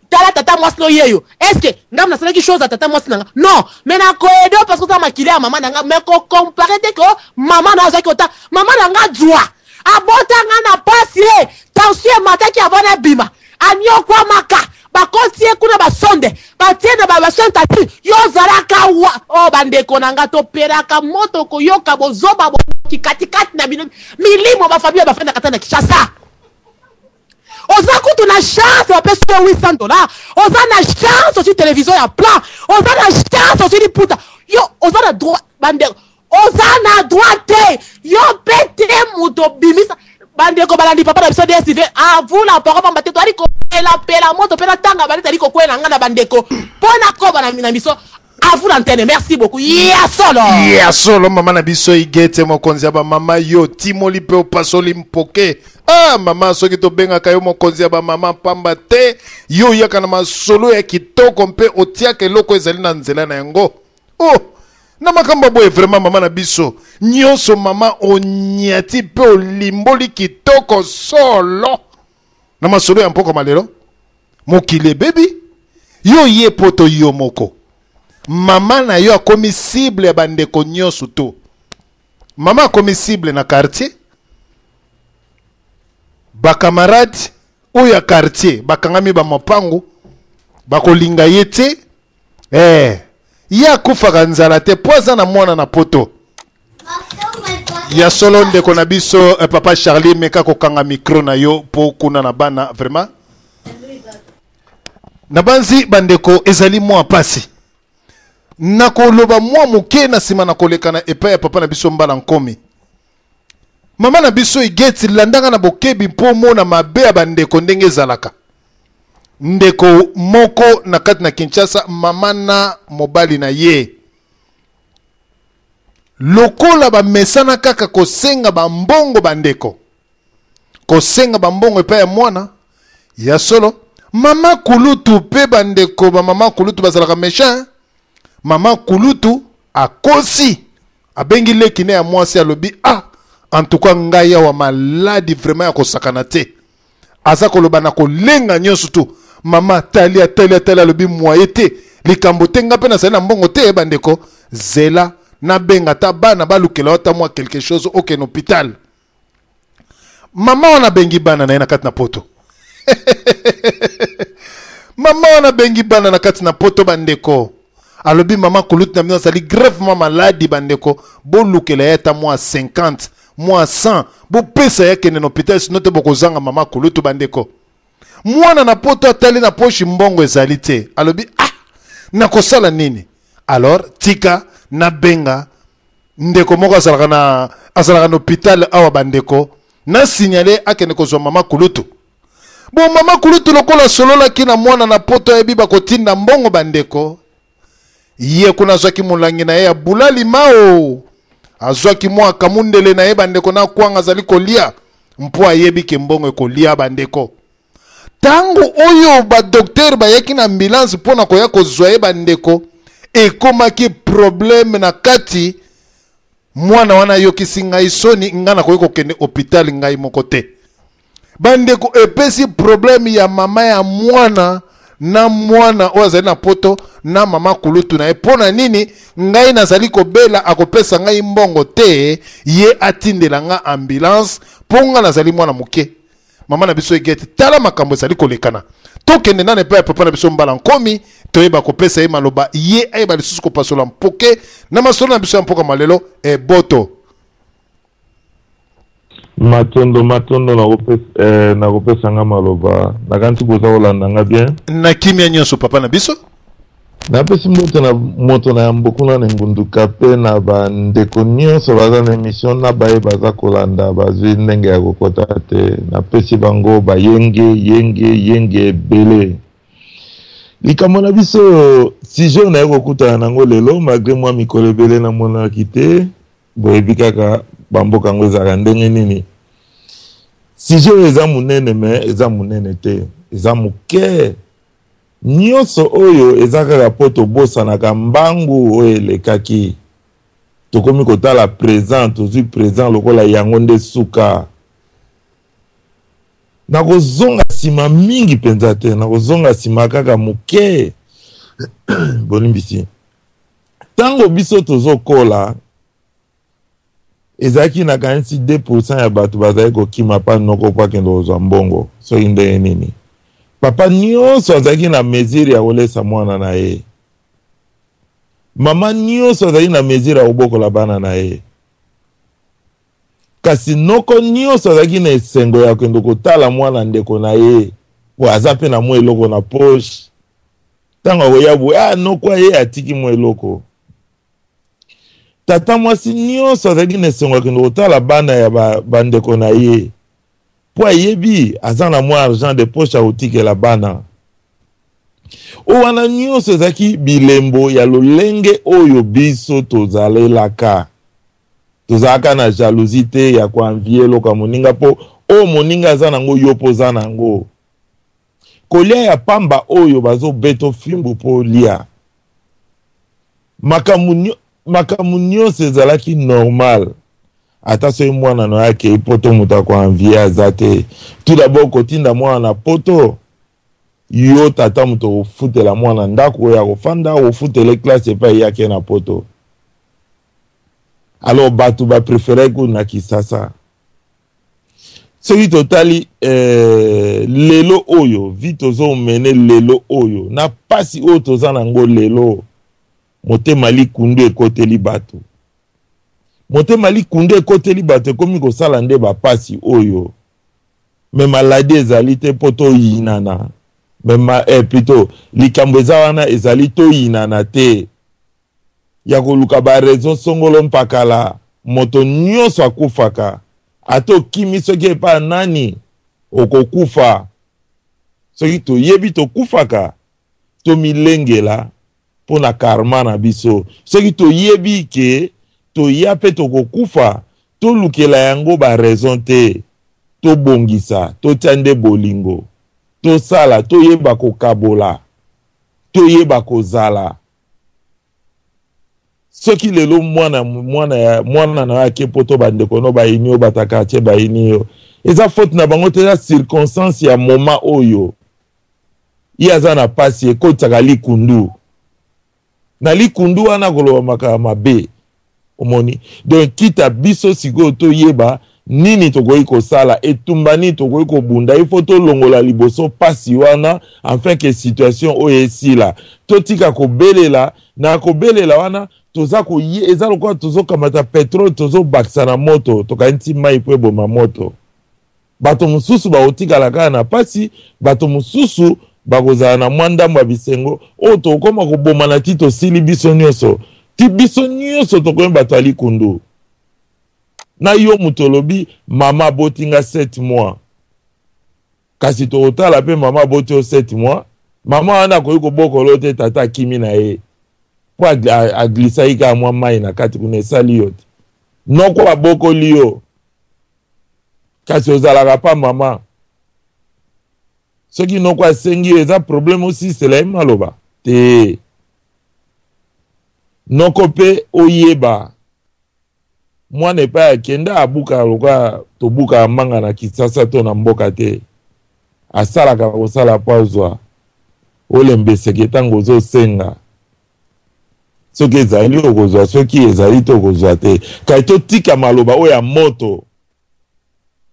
tala tata mwasi no ye yo. Est ce que ngai nasalaki chose ya tata mwasi na nga? Non, mais nakoyede yo parce que oza makili ya mama na nga. Mais kocomparer te ke mama na azwaki ota mama na nga zwa abota nga na pasi ye, tension emataki avant nabima, aniokwamaka, bakoti ye kuna, basonde batie na basentati. Yo ozalaka wa o oh, bandeko na nga, topelaka moto koyoka bozoba boki katikati na bino milimo. Bafamille bafandaka ta na Kinshasa, oza kutu na chance bapesi yo 800 $, oza na chance ozwi télévision ya plan, oza na chance ozwi liputa. Yo oza na droit, bandeko, oza na droit te, yo mpe te moto obimisa. Bandeko balandi, papa na biso DSTV, avula parole, pamba te toali kopelapela moto mpe na ntanga bali tali kokwela nga na bandeko mpo na koba na biso. À vous l'antenne, merci beaucoup. Ya solo.
Ya solo mama na biso Igete mokonzi ya ba mama yo timoli pe opasoli mpoke. Ah mama soki tobengaka yo mokonzi ya ba mama pamba te yo oyaka na masolo ya kitoko mpe otiaka eloko ezali na nzela na yango. Oh na makambo boye vraiment mama na biso nyonso mama onyati mpe olimboli kitoko solo na masolo ya mpokwa malelo. Mokili ebebi yo ye poto yo moko mama na yo akomi cible ya bandeko nyonso to mama akomi cible na quartier bakamarade oyo ya quartier bakangami bamapango bakolinga ye te eh, ye akufaka nzala te mpo aza na mwana na poto ya solo ndeko na biso eh, papa Charlie meka kokanga micro na yo mpo kuna na bana vraiment nabanzi bandeko ezali mwa mpasi nakoloba mwa moke na nsima na koleka na epai ya papa na biso mbala nkomi mama na biso igeti landanga na bokebi mpo omona mabe ya bandeko ndenge ezalaka ndeko moko na kati na Kinshasa mama na mobali na ye lokola bamesana kaka kosenga bambongo bandeko kosenga bambongo epai ya mwana ya solo mama kulutu mpe bandeko ba mama kulutu bazalaka méchant mama kulutu akosi abengi leki ne ya mwasi alobi ah en tout cas ngai awa maladi vraiment ya kosakana te aza koloba na kolenga nyonso tu mama atali atali atali alobi mwaye te likambo te nga mpe nazali na mbongo te bandeko zela nabenga ata bana balukela ata mwa quelque chose okende hôpital mama wana abengi bana na ye na kati na poto mama wana abengi bana na kati na poto bandeko alobi mama kulutu na bino azali grèvement maladi bandeko bolukela ye ata mwa 50 mwa 100 bopesa ye akende na hôpital sino te bokozanga mama kulutu bandeko mwana na poto atali na poche mbongo ezali te alobi ah nakosala nini alors tika nabenga ndeko moko azalaka na azalaka na hôpital awa bandeko na signale akende kozwa mama kulutu bo mama kulutu lokola asololaki na mwana na poto ayebi bakotinda mbongo bandeko ye kuna azwaki molangi na ye ya bulali mao azwaki mwa kamundele na ye bandeko na kwanga azali kolia mpo ayebi ke mbongo ekolia bandeko ntango oyo badoktere bayaki na ambulance mpo na koya kozwa ye bandeko ekomaki probleme na kati mwana wana ayokisi ngai soni ngai nakoki kokende hôpital ngai moko te bandeko epesi probleme ya mama ya mwana na mwana oyo azali na poto na mama kulutu na ye mpo na nini ngai nazali kobela akopesa ngai mbongo te ye atindela nga ambulance mpo ngai nazali mwana moke mama na biso egete tala makambo ezali kolekana tokende nano epai ya papa na biso mbala nkomi toyeba kopesa ye maloba ye ayeba lisusu kopasola mpoke na masolo na biso ya mpoka malelo eboto
Matondo matondo nakopesa eh, nakopesa nga maloba nakanisi boza kolanda nga bien
na kimia nyonso papa na biso
napesi mbote na moto na yambo kuna na engunduka mpe na bandeko nyonso baza na emission na baye baza kolanda bazwi ndenge ya kokota te napesi bango bayenge yenge yenge ebele likambo na biso sujet oyo naye kokutana nango lelo malgre mwa mikolo ebele namonaki te Boyebi kaka ba mboka yango ezalaka ndenge nini. Sujet oyo eza munene mais eza munene te, eza muke. Nionso oyo eza kaka po tobosanaka mbangu oyo elekaki. Tokomi kotala present, tozui present lokola yango nde suka. Nakozonga sima mingi penza te, nakozonga sima kaka muke. Bolimbisi. Tango biso tozokola, ezalaki nakanisi 2% ya bato bazali kokima pa noko po akende kozwa mbongo soki ndenge nini. Papa nyonso azalaki na mesure ya kolesa mwana na ye. Mama nyonso azalaki na mesure ya kobokola bana na ye. Kasi noko nyonso azalaki na esengo ya kokende kotala mwana ndeko na ye po aza pe na mwa eloko na poche. Ntango akoya boye, ah, noko aye atiki mwa eloko. Tata mwasi nyonso azalaki na esengo akende kotala bana ya bandeko na ye mpo ayebi aza na mwa argent de poche akotikela bana. Oyo wana nyonso ezalaki bilembo ya lolenge oyo biso tozalelaka. Tozalaka na jalousie te ya ko envier eloko ya moninga mpo oyo moninga aza nango yo mpo oza nango. Kolia ya pamba oyo bazo beto fimbu mpo olia. Makambo makambo nyonso ezalaki normal. Ata soki mwana na yo akei poto moto ako envier aza te. Tout d'abord kotinda mwana na poto Yo tata moto okofutela mwana ndako oyo akofanda, okofutela ye classe epai ye ake na poto. Alors bato ba preferaki kutu na Kisasa. Soki totali eh, lelo oyo vie tozo mene lelo oyo na pasi oyo toza na ngo lelo, motema likundu ekoteli bato, motema likundu ekoteli bato ekomi kosala nde ba pasi oyo. Mais maladie ezali te mpo toyinana mais ma, eh, plutot likambo eza wana ezali toyinana te ya koluka ba raison songolo mpakala moto nyonso akufaka ata okimi soki epa nani okokufa soki toyebi tokufaka tomilengela mpo na karma na biso soki toyebi ke toya mpe tokokufa tolukela yango ba raison te tobongisa totia nde bolingo tosala toyeba kokabola toyeba kozala soki lelo mwana mwana ya mwana na yo ake poto bandeko no bayini yo bata quartier bayini yo eza faute na bango te eza circonstance ya moment oyo ye aza na pasi ekotisaka likundu na likundu wana koloba makambo mabe omoni donc kita biso sikoyo toyeba nini tokoki kosala etumba nini tokoki kobunda il faut tolongola liboso pasi wana enfin que situation oyo esila totika kobelela na kobelela wana toza koye eza lokola tozokamata petrole tozobakisa na moto tokanisi mai mpo eboma moto Bato mosusu bakotikala kaka na mpasi, bato mosusu bakozala na mwa ndambo ya bisengo, oyo tokokoma kobomana ti tosili biso nyonso, ti biso nyonso tokomi bato ya likundu. Na yo moto olobi mama aboti nga 7 mois, kasi tokotala mpe mama aboti yo 7 mois, mama wana akoki kobokola yo te, tata akimi na ye mpo aglisaki kaka mwa mai na kati kuna, esali yo te. Noko abokoli yo kasi ozalaka pa mama soki noko asengi yo eza problème osisela ye maloba te noko mpe oyeba mwana epai akenda abukaka lokola tobukaka manga na kisasa to na mboka te asalaka kosala mpo azwa olembeseke ntango ozosenga soki ezali okozwa soki ezali te okozwa te kasi totika maloba oyo ya moto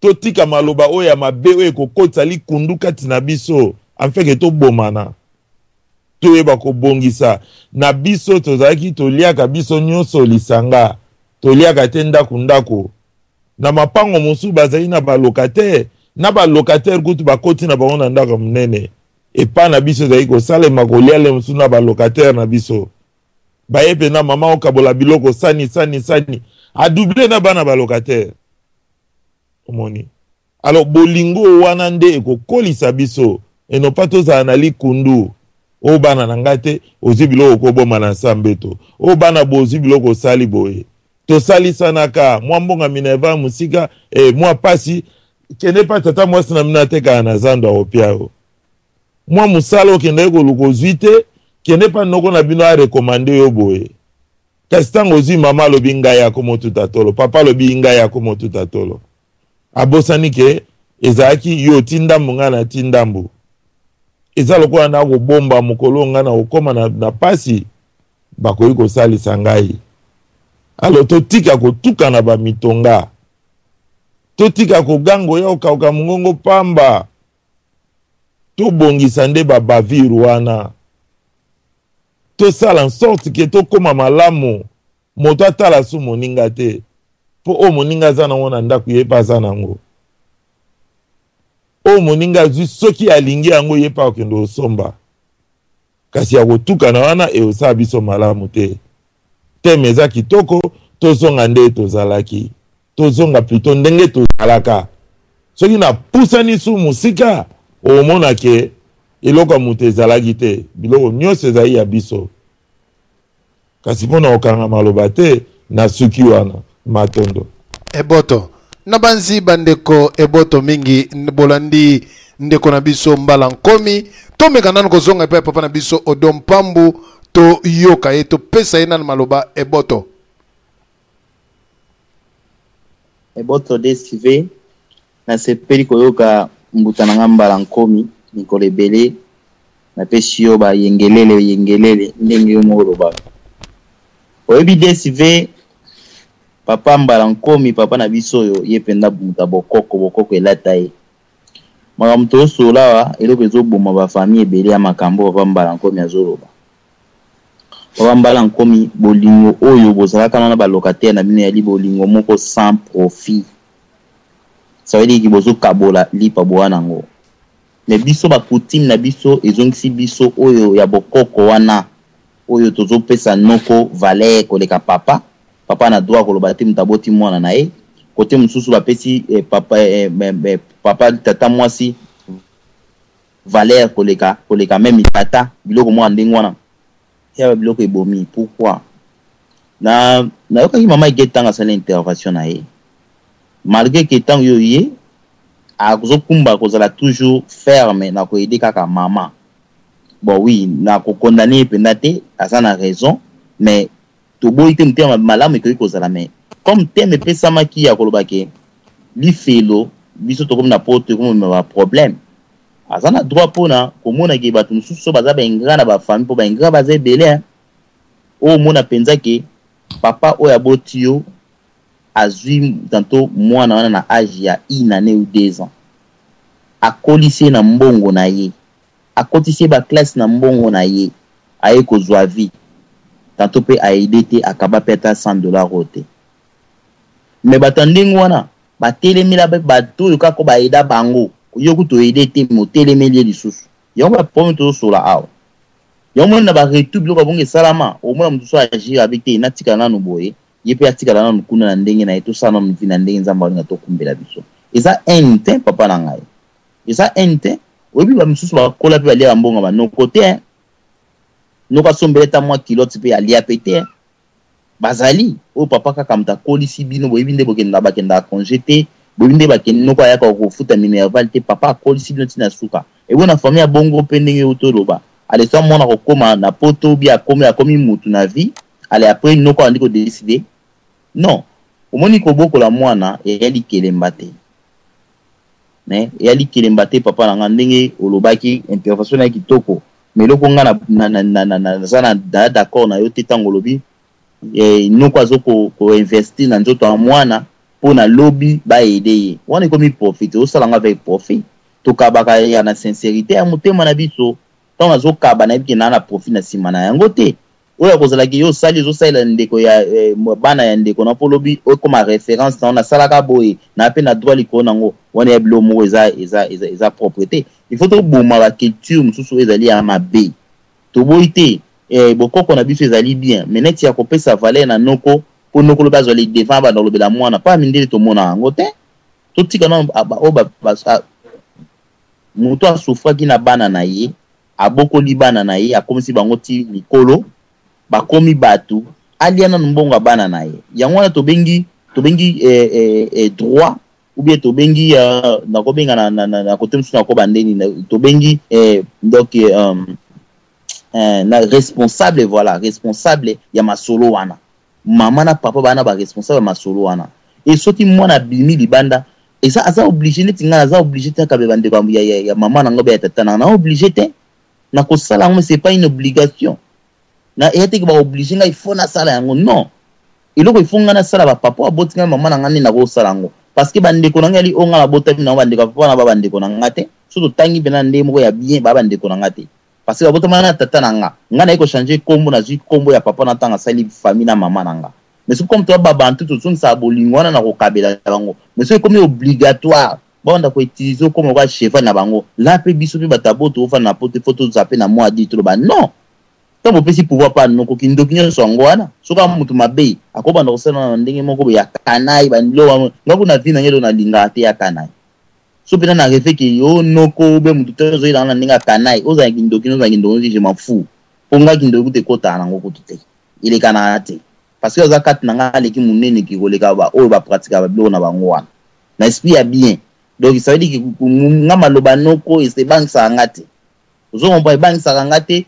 totika maloba oyo ya mabe oyo ekokotisa likundu kati na biso afin ke tobomana toyeba kobongisa na biso tozalaki toliaka biso nyonso lisanga toliaka te ndako ndako na mapango mosusu bazali na balocataire na balocataire kutu bakoti na bango na ndako ya monene epa na biso ezali kosalema kolia le mosusu na balocataire na biso baye mpenza mama okabola biloko sani sani sani adouble na bana balocataire omoni alors bolingo wana nde ekokolisa biso enopa tozala na likundu oyo bana na ngai te ozwi biloko koboma na nsa mbeto oyo bana bozwi biloko osali boye tosalisanaka mwa mbonga minerva mosika eh, mwa pasi kende pa tata mwasi na bino atekaka na zando akopia yo mwa mosala okendaki koluka ozwi te kende pa noko na bino arekomande yo boye kasi ntango ozwi mama alobi ngai akomotuta tolo papa alobi ngai akomotuta tolo abosani ke ezalaki yo oti ndambo ngai nati ndambo eza lokola nakobomba mokolo ngai nakokoma na, na pasi bakoki kosalisa ngai alo totika kotukana bamitonga totika koganga oya kokauka mongongo pamba tobongisa nde babavire wana tosala sorte ke tokóma malamu moto atala su moninga te mpo oyo moninga aza nango na ndako ye mpe aza nango oyo moninga azwi soki alingi yango ye mpe akokende kosomba kasi ya kotukana wana ekosala biso malamu te teme eza kitoko tozonga nde tozalaki tozonga plutot ndenge tozalaka soki napusani su mosika okomona ke Eloko ya moto ezalaki te, biloko nyonso ezali ya biso. Kasi mpo na kokanga maloba te, nasuki wana. Matondo.
Eboto. Nabanzi bandeko eboto mingi bolandi ndeko na biso Mbala Nkomi. Tomeka nanu kozonga epai ya papa na biso Odon Mpambu, toyoka ye, topesa ye nanu maloba eboto.
Eboto DSTV, nasepeli koyoka mbuta na nga Mbala Nkomi mikolo ebele. Napesi yo ba yengelele yengelele ndenge yo moko olobaka. Oyebi DSV, papa Mbala Nkomi, papa na biso oyo, ye mpenza moto ya bokoko, bokoko elata ye. Makambo tozosolola awa, eloko ezoboma ba famille ebele ya makambo papa Mbala Nkomi azoloba. Papa Mbala Nkomi, bolingo oyo bozalaka na ba locataire na bino eyali bolingo moko sans profit. Ça veut dire que bozokabola lipa boa nango. Mais biso ba coutume na biso ezongisi biso oyo ya bokoko wana oyo tozopesa noko valeur koleka papa. Papa na droit koloba te moto aboti mwana na ye. Kote mosusu bapesi eh, papa, eh, eh, eh, papa tata mwasi valeur koleka koleka meme tata, biloko mwa ndenge wana ya ba biloko ebomi. Pourquoi na nayokaki mama Ige ntango asali intervention na ye, malgré que ntango yo ye azokumba kozala toujours ferme na koyede kaka mama. Bon oui, na kokondane ye mpenza te, aza na raison, mais toboyi te motema malamu ekoki kozala, mais comme thème epesamaki ya koloba ke lifelo biso tokomi na poto ekomi komema ba problème, aza na droit mpona komona ke bato mosusu so baza ba ingrat na ba famille, mpo ba ingrat baza ebele, hein. Oyo omona mpenza ke papa oyo aboti yo azwi tantôt mwana wana na age ya une année ou 2 ans, akolisi ye na mbongo na ye, akotisi ye ba classe na mbongo na ye, aye kozwa vie tantôt pe aide te, akaba pe ata 100 dollars oyo te. Mais bato ya ndenge wana batelemela pe bato oyo kaka ba aida bango, yo kutu oaide te mais otelemeli ye lisusu. Yango ba problème tozosola awa. Yango moni na ba retour biloko ya bongo esalama, omona moto so agir abi te natikala nanu boye, ye pe atikala nanu kuna na ndenge na ye, tosala nanu vie na ndenge Nzambe alinga tokumbela biso. Eza haine te papa na ngai. Eza haine te. Oyebi ba misusu bakola pe balia ba mbongo ba noko te, hein. Noko asombela ata mwa culotte pe alia pe te, hein. Bazali oyo papa kaka moto akolisi bino, boyebi nde bokenda bakendaka congé te, boyebi nde bakende noko ayaka kofuta minerval te, papa akolisi bino ti na suka. Ebo na famille ya bongo pe ndenge euti oloba, ale soit mwana kokoma na poto ou bien akomi akomi mutu na vie, ale après noko abandi ko décider. Non, omoni kobokola mwana eya likelemba te. Mais eya likelemba te papa na nga, ndenge olobaki intervention na ye kitoko. Mais eloko nga naza na d'accord na yo te ntango olobi noko azo ko investir na nzoto ya mwana mpo na lobi ba aider ye. Wana ekomi profit, osala ngo avec profit. Tokabaka ya na sincérité ya motema na biso. Ntango nazokaba nayebi ke naa na profit na nsima na yango te. Oyo akozalaki yo osali ozosalela ndeko ya bana ya ndeko na mpo lobi okoma référence na yo, nasalaka boye na pe na droit likolo nango. Wana ya biloko moko eza, eza, eza, eza propre te. Il faut toboma ba culture mosusu oyo ezali ya mabe. Toboyi te bokoko na biso ezali bien, mais neti ya kopesa valeur na noko mpo noko lobi azwa le devant abanda kolobela mwana pa mindele tomona yango te. Totika nano oyo moto asufraki na bana na ye, abokoli bana na ye, akomisi bango ti mikolo, bakomi bato, alia nanu mbongo ya bana na ye. Yango wana tobengi, tobengi droit ou bien tobengi, nakobenga na, na, na, na kote mosusu nakoba ndeni, na, tobengi, donc, na responsable, voilà, responsable ya masolo wana. Mama na papa bana ba responsable ya masolo wana. Et soki mwana abimi libanda, eza aza obligé neti nga aza obligé te akabe bandeko ya, ya, ya mama na nga ya tata na nga, na obligé te. Na kosala yango, mais c'est pas une obligation. Na eya te ke ba obligé nga il faut nasala yango, non. Eloko il faut nga nasala ba papa aboti nga mama na nga nde nakosala yango. Parce que bandeko na nga li oyo nga nabotami na bango, bandeko ya papa na ba bandeko na nga te. Soki totangi mpena ndenge moko ya bien, ba bandeko na nga te. Parce que babotama na tata na nga. Nga naye ko changer kombo, nazwi kombo ya papa na ntango asali famille na mama na nga. Mais soki comme toza ba bantu, tozongisaka bolingo wana na kokabela bango. Mais soki ekomi obligatoire, babanda ko utiliser okoma lokola cheval na bango. Là pe biso pe bato ya boto tofanda na poto, il faut tozala pe na mot à dire, toloba non. Ntango bopesi pouvoir pa noko, kindoki nyonso yango wana. Soki aza moto mabe, akobanda kosala na ndenge moko boye ya kanai, ba biloko wana. Nga kuna vie na ngai eloko nalingaka te ya kanai. So mpenza na reve ke yo noko ube motu te ozoyela nga na ndenge ya kanai, ozala kindoki nozala kindoki, je m'en fous. Mpo nga kindoki kutu ekotaka nango kutu te, elekanaka te. Parce que aza kati na nga aleki monene ke koleka ba oyo ba pratikaka ba biloko na bango wana. Na esprit ya bien. Donc ça veut dire que nga maloba noko ebangisaka nga te. Ozo comprendre, ebangisaka nga te,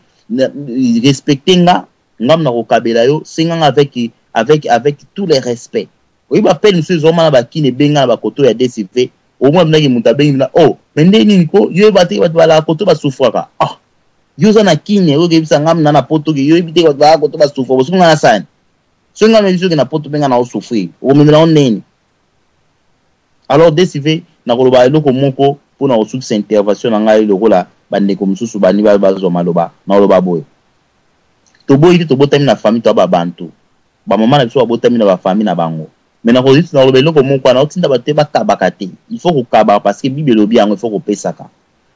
respecter nga, nga nakokabela yo, senga nga avec avec avec tous les respects. Oyebi ba peine mosusu ezwama na bakini ebenga na bakoto ya DCV, omona mpenza ke moto abengi mpenza, oh, mais nde nini ko, yo oyeba te bato balaka koto basufraka. Ah, yo oza na kini, oyo okeyebisa nga na na poto ke yo oyebi te bato balaka koto basufraka, soki nga nasala nini? Soki nga nayebi soki na poto mpe nga na osouffrir, okomemela ngo ndenge nini? Alors DCV, nakoloba eloko moko mpo na kosukisa intervention na ngai lokola bandeko mosusu bani bazwa maloba, nakoloba boye. Toboyi te tobotami na famille toya ba bantu. Ba mama na biso babotami na ba famille na bango. Mais nakozisi nakoloba eloko moko wana, otinda bato te bakabaka te. Il faut kokabaka parce que Bible elobi yango, il faut kopesaka.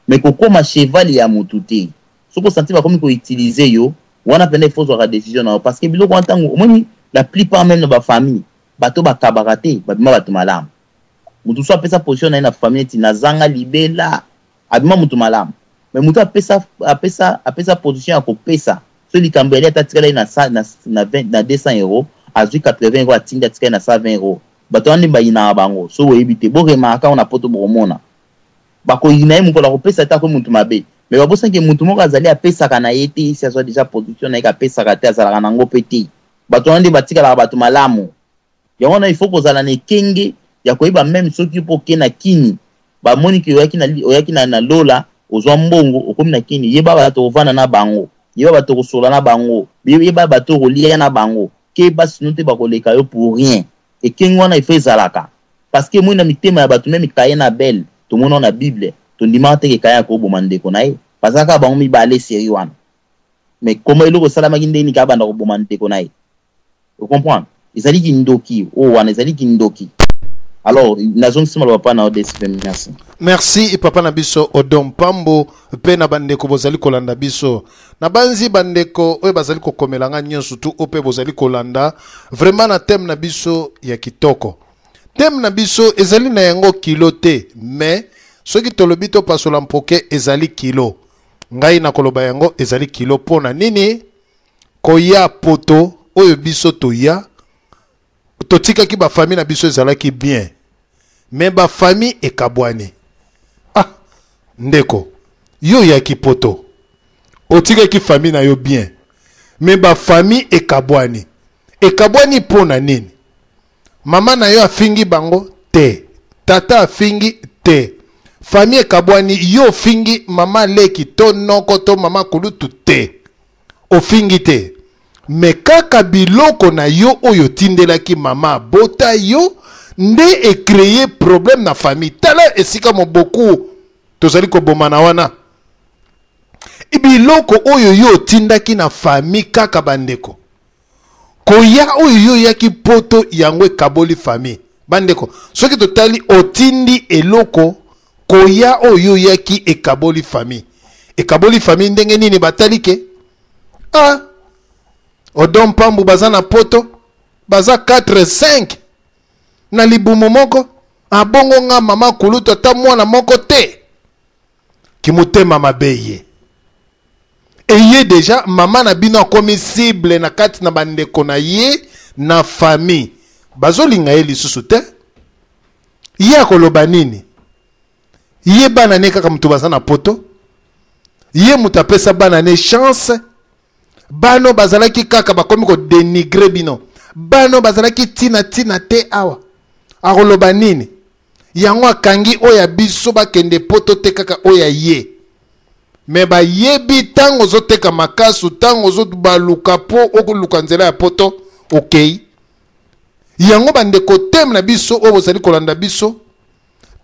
Mais kokoma cheval ya mutu te. Soki osanti bakomi ko utiliser yo, wana pena il faut ozwaka decision na yo parce que biloko wana tango omoni la plupart meme na ba famille bato bakabaka te, babima bato malamu. Mutu mosusu apesa position na ye na famille neti nazanga libela, abima mutu malamu. Mais mutu apesa apesa apesa position ya kopesa, soki likambo yali ata atikali na na na 20 na 200 euros, azwi 80 euros atindi atikali na 120 euros. Bato wana nde bayinaka bango, soki boyebi te, bo remarquer yango na poto bokomona. Bakoyina ye mokolo akopesa te akomi mutu mabe. Mais babosani ke mutu moko azali apesaka na ye te, esi azwa dejà position na ye ke apesaka te, azalaka na yango pe te. Bato wana nde batikalaka bato malamu. Yango wana il faut kozala na ekenge ya koyeba meme soki yo pe oke na kini, bamoni ke oyaki na oyaki na, na lola ozwa mbongo okomi na kini, yeba bato okovanda na bango, yeba bato okosola na bango, yeba bato okolia na bango, keba sinon te bakoleka yo pour rien. Ekenge wana il faut ezalaka parce que emoni na mitema ya bato meme Caïn na Abel tomona na Bible tondimaka te ke Caïn akoboma ndeko na ye, bazalaka kaka bango mibale serie wana. Mais comment eloko esalamaki ndenge nini ke abanda koboma ndeko na ye? O comprendre? Ezali kindoki oyo wana ezali kindoki. Alors nazongisi maloba pa na yo DSP, merci.
Merci papa na biso Odon Pambo pe na bandeko bozali kolanda biso. Nabanzi bandeko oyo bazali kokomela nga nyonso tu oyo pe bozali kolanda vraiment na thème na biso ya kitoko. Thème na biso ezali na yango kilo te mais soki tolobi topasola mpoke ezali kilo. Ngai nakoloba yango ezali kilo mpo na nini? Koya poto oyo biso toya totikaki ba famille na biso ezalaki bien mais ba famille ekabwani. Ah ndeko yo oyaki poto otikaki famille na yo bien mais ba famille ekabwani. Ekabwani mpo na nini? Mama na yo afingi bango te, tata afingi te, famille ekabwani, yo ofingi mama leki to noko to mama kulutu te, ofingi te mais kaka biloko na yo oyo otindelaki mama abota yo nde e créer problème na famille. Tala esika moboku tozali kobomana wana, biloko oyo yo otindaki na famille kaka bandeko koya oyo yo oyaki poto yango ekaboli famille. Bandeko soki totali otindi eloko koya oyo yo oyaki ekaboli famille. Ekaboli famille ndenge nini? Batali ke ah Odon Pambu baza na poto baza 4 5 na libumu moko, abongo nga mama kulutu ata mwana moko te. Kimotema mabe ye eye deja mama na bino akomi cible na kati na bandeko na ye na famille, bazolinga ye lisusu te. Ye akoloba nini? Ye bana ne kaka moto baza na poto, ye moto apesa bana ne chance. Bano bazalaki kaka bakomi ko denigrer bino, bano bazalaki tina tina te. Awa akoloba nini? Yango akangi oyo ya biso bakende poto te, kaka oyo ya ye. Me bayebi ntango ozoteka makasu, ntango ozobaluka po okoluka nzela ya poto, okei. Yango bandeko teme na biso oyo bozali kolanda biso,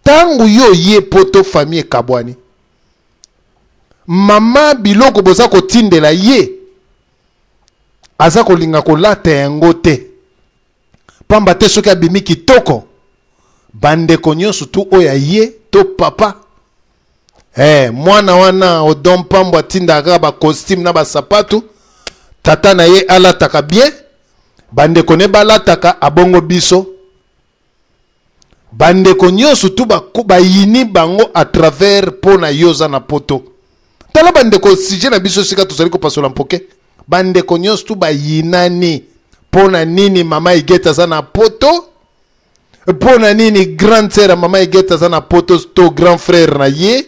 ntango yo oye poto, famille ekabwani. Mama biloko boza kotindela ye aza kolinga kolata yango te, pamba te soki abimi kitoko bandeko nyonso tu oyo aye to papa mwana wana Odon Pambo atindaka kaka ba costume na ba sapatu, tata na ye alataka bien, bandeko ne balataka, abongo biso. Bandeko nyonso tu bayini bango à travers mpo na yo oza na poto. Tala bandeko, sujet na biso sika tozali kopasola mpoke. Bandeko nyonso tu bayinani mpo na nini mama Huguette aza na poto? Mpo na nini grande sœur ya mama Huguette aza na poto to grand frère na ye?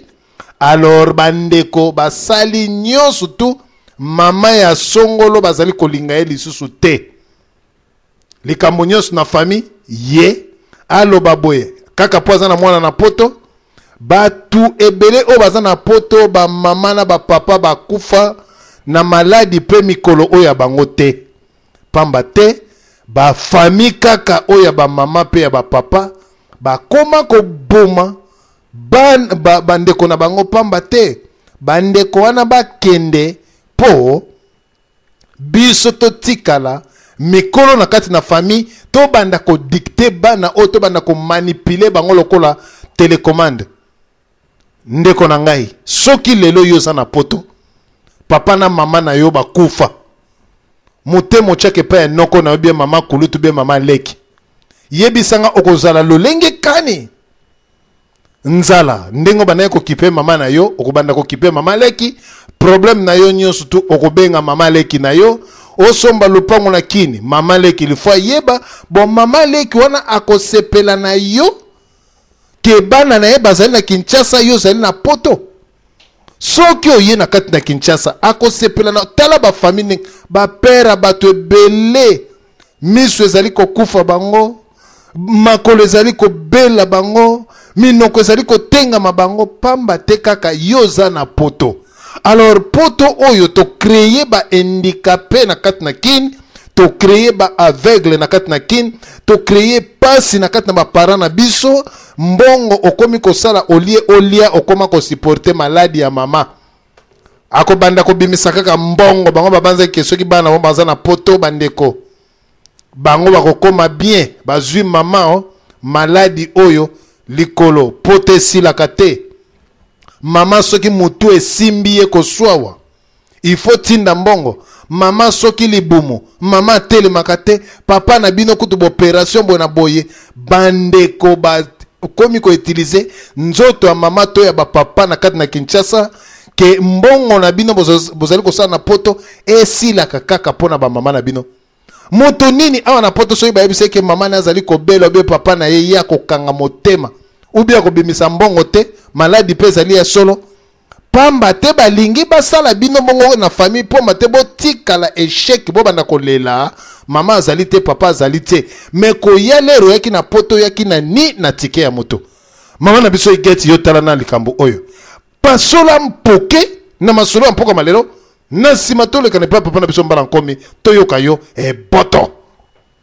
Alors bandeko basali nyonso tu mama ya songolo bazali kolinga ye lisusu te. Likambo nyonso na famille ye aloba boye kaka mpo aza na mwana na poto. Batu ebele oyo baza na poto, ba mama na ba papa bakufa na maladi mpe mikolo oyo ya bango te, pamba te ba famille kaka oyo ya ba mama mpe ya ba papa bakoma koboma bandeko na bango, pamba te bandeko wana bakende mpo biso totikala mikolo na kati na famille, tobanda kodikte bana oyo, tobanda komanipule bango lokola telecommande. Ndeko na ngai, soki lelo yo oza na poto, papa na mama na yo bakufa, motema otiaka epai ya noko na yo, bien mama kulutu, bien mama leki, yebisanga okozala lolenge kani? Nzala ndenge obandaki kokipe mama na yo, okobanda kokipe mama leki. Problème na yo nyonso tu okobenga mama leki na yo. Osomba lupango na kini, mama leki lifo ayeba. Bon, mama leki wana akosepela na yo ke bana na ye bazali na Kinshasa, yo ozali na poto. Soki oye na kati na Kinshasa, akosepela na. Tala ba famille ndenge ba père ya bato ebele, miso ezali kokufa bango, makolo ezali kobela bango, minoko ezali kotengama bango, pamba te kaka yo oza na poto. Alors poto oyo tocreye ba handicapé na kati na Kin, tocreye ba aveugle na kati na Kin, tocreye pasi na kati na ba parents na biso. Mbongo okomi kosala olie olia, okoma kosupporte maladi ya mama, akobanda kobimisa kaka mbongo. Bango babanzaki ke soki bana bango baza na poto, bandeko bango bakokoma bien. Bazwi mama o maladi oyo likolo, poto esilaka te. Mama soki motu esimbi ye koswawa, il faut tinda mbongo. Mama soki libumu, mama atelemaka te, papa na bino kutu boperation boye na boye. Bandeko bakomi koutilize nzoto ya mama to ya bapapa na kati na Kinshasa, ke mbongo na bino bozali kosala na poto esilaka kaka mpo na bamama na bino. Moto nini awa na poto soki bayebisa ke mama na azali kobela obe papa na ye, ye akokanga motema ubi akobimisa mbongo te? Maladi mpe ezali ya solo, pamba te balingi basala bino bongo na famille, pamba te botikala échec, bobanda kolela mama azali te, papa azali te. Me koya lero oyaki na poto, oyaki na ni na tike ya moto. Mama na biso Huguette, yo tala na likambo oyo, pasola mpoke na masolo ya mpoka malelo. Na nsima toleka na epai papa na biso Mbala Nkomi, toyoka yo eboto.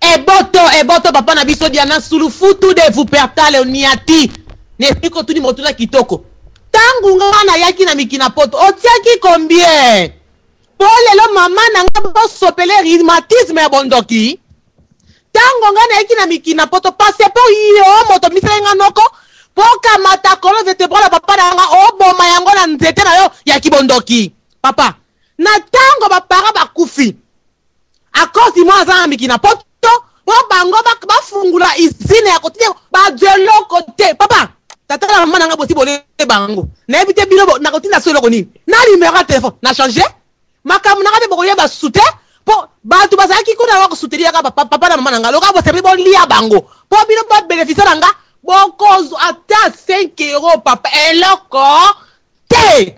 Eboto, eboto, papa na biso Diana Sulufutu de Wuppertal oniati na esika otuni motuna kitoko. Ntango nga nayaki na mikina poto, otiaki combien? Po lelo mama na nga bosopele rhumatisme ya bondoki. Ntango nga nayaki na mikina poto, passeport yo moto misalaki nga noko po kamata colonne vertébrale ya papa na nga oboma yango na nzete na yo ya kibondoki. Papa, na ntango baparent bakufi, à cause du mwana aza na mikina poto, po bango bafungula usine ya kotia bazwa eloko te. Papa, tata na mama na nga bosi bole bango, nayebi te bino nakotinda so eloko nini na numero ya telefone na change makambo na nga mpe bokoyeba susu te, mpo bato bazalaki kuna bakosutelia kaka papa na mama na nga lokola bosepeli bolia bango mpo bino babénéficie na nga bokozwa ata 5 euro papa eloko te.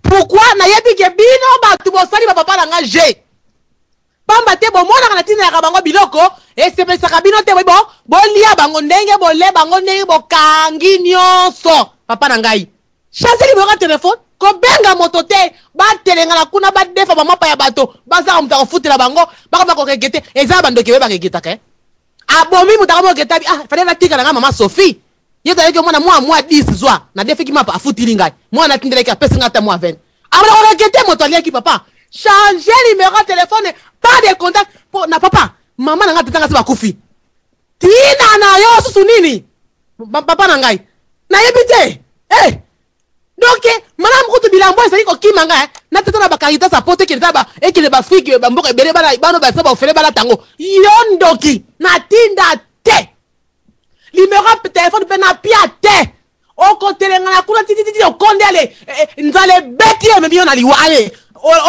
Pourquoi nayebi ke bino bato bosali ba papa na nga je pamba te bomonaka na tindelaka bango biloko esepelisaka bino te, bo bolia bango ndenge bole bango ndenge bokangi nyonso. Papa na ngai, changer numéro ya telefone, kobenga moto te, batelengana kuna badefa bamapa ya bato bazaka moto akofutela bango bakoma koregete. Eza bandoki oyo baregetaka eh. Abomi moto akomo regeta bi ah fallait natika na ngai mama Sophie ye ezalaki omona mwa mwa 10 zwa na defeki mapa afutili ngai mwana atindelaki apesi ngai ata mwa 20 abona koregete moto aliaki. Papa, changer numéro ya telefone, pas de contact po na papa mama na ngai tata ngai se bakufi. Tina na yo susu nini papa na ngai nayebi te eh. Donc malamu kutu bilambo ezali kokima ngai na tata na bakaritas ya poto ekende ta ekende baafrike bamboka ebele bana bano basa baofele balata yango. Yo ndoki natinda te. Numero ya telefone mpe na pia te. Okotelengana kuna titititi okonde ale eh, eh, nzala ebeti yo ememi yo na liwa ale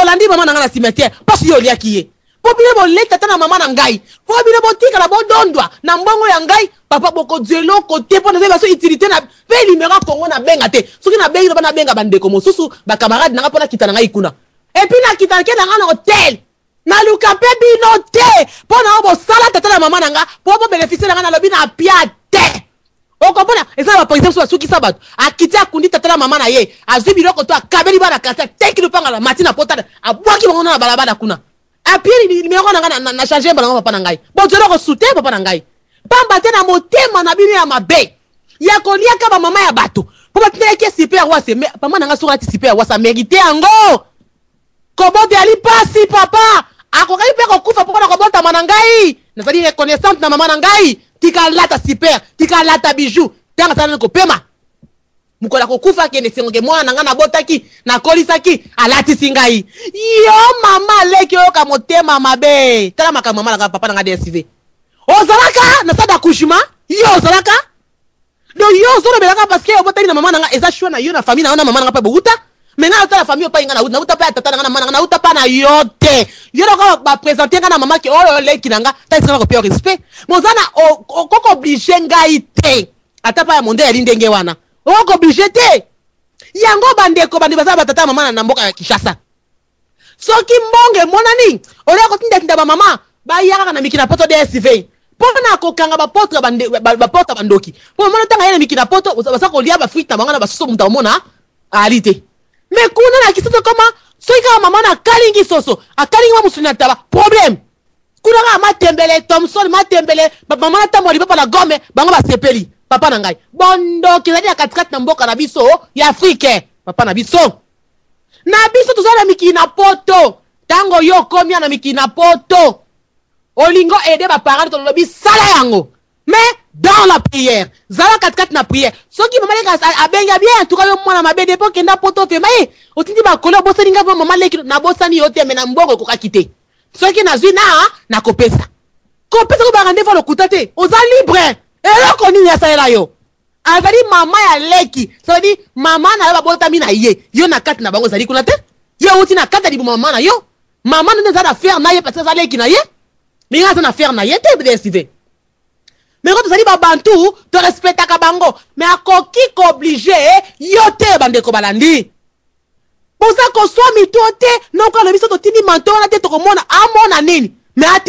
olandi mama na ngai na cimetière mpasi yo oliaki ye mpo bino boleta ata na mama na ngai mpo bino botikala bodondwa na mbongo ya ngai papa bokozwa eloko te mpo naza baso utilité na mpe numero ya kongo nabenga te soki nabengi loba nabenga bandeko mosusu bacamarade na ngai mpo nakita na ngai kuna epuis nakita nake na ngai na hotel Naluka mpe bino te mpo na oyo bosala tata na mama na nga mpo bobenefisie na nga nalobi na pia te. Okomona eza na bapresident mosusu basukisa bato, akiti akundi tata na mama na ye, azwi biloko to akabeli bana quartier, ateki lopanga na mati na pota, abwaki bango na balabala kuna. Apie numero na nga na change mbala ngo papa na ngai. Bozwa eloko su te papa na ngai. Pamba te na motema na bino ya mabe ya koliaka ba mama ya bato mpo batindelaki ye sipe ya wase, mama na ngai soki alati sipe ya wase amerite yango. Kobota eyali pasi papa. Akokaki pe kokufa po na kobotama na ngai. Nazali reconnaissante na mama na ngai. Tika alata super, tika alata bijou. Tango asala nanu kopema. Mokolo akokufa akende esengo ke mwana na ngai nabotaki, nakolisaki, alatisi ngai. Yo mama leki oyoka motema mabe. Tala makambo mama na ngai, papa na ngai DSV. Ozalaka na salle d'accouchement? Yo ozalaka? Donc yo ozolobelaka parce que obotami na mama na nga eza choix na yo na famille na yo na mama na nga mpe bowuta mais nga nautala famille opai nga nauta nauta pa ya tata na nga na mama na nga nauta pa na yo te yo lokola ba présenter nga na mama ke oyo leki na nga ta esika kopia respect mais oza na okoko oblige ngai te ata pa ya monde yali ndenge wana okoko oblige te yango bandeko bande baza batata ya mama na mboka ya Kinshasa Soki mbongo emonani, olia kotindatinda ba mama baya kaka na mikili na poto DSV mpo na kokanga ba porte ba porte ya bandoki. Mpo omona ntango aye na mikili na poto baza kolia ba frites na bango na basusu moto akomona ali te. Mais kuna na Kinshasa koma soki kaka mama na akalingi soso akalingi mwa mosuni na taba problème. Kuna kaka matembele Thomson matembele ba mama na tambola lipapa na gome bango basepeli. Papa na ngai bondoki ezali na katikati na mboka na biso ya Afrique papa na biso. Na biso toza na mikili na poto tango yo okomi na mikili na poto olingo aide ba parents tolobi sala yango mais dans la prière zala katikati na prière soki mama leki abengi abi en tout cas yo mwana mabe depuis okenda poto ofema ye otindi bakoli obosani ngai mama leki nabosani yo te mais na mbongo ekokaki te soki nazwi na nakopesa kopesa ko ba rendez-vous lokuta te oza libre eloko nini asalela yo Azali mama ya leki, ça veut dire mama na yo babotami na ye, yo na kati na bango ozali kuna te? Yo owuti na kati ya libumu ya mama na yo, mama na yo nde aza na affaire na ye parce que aza leki na ye, mais nga aza na affaire na ye te DSV. Mais quand tozali ba bantu, to respectaka bango, mais akoki ko obliger yo te bandeko balandi. Boza koswa mito te, noko alobi so totindi manteau wana te tokomona amona nini? Mais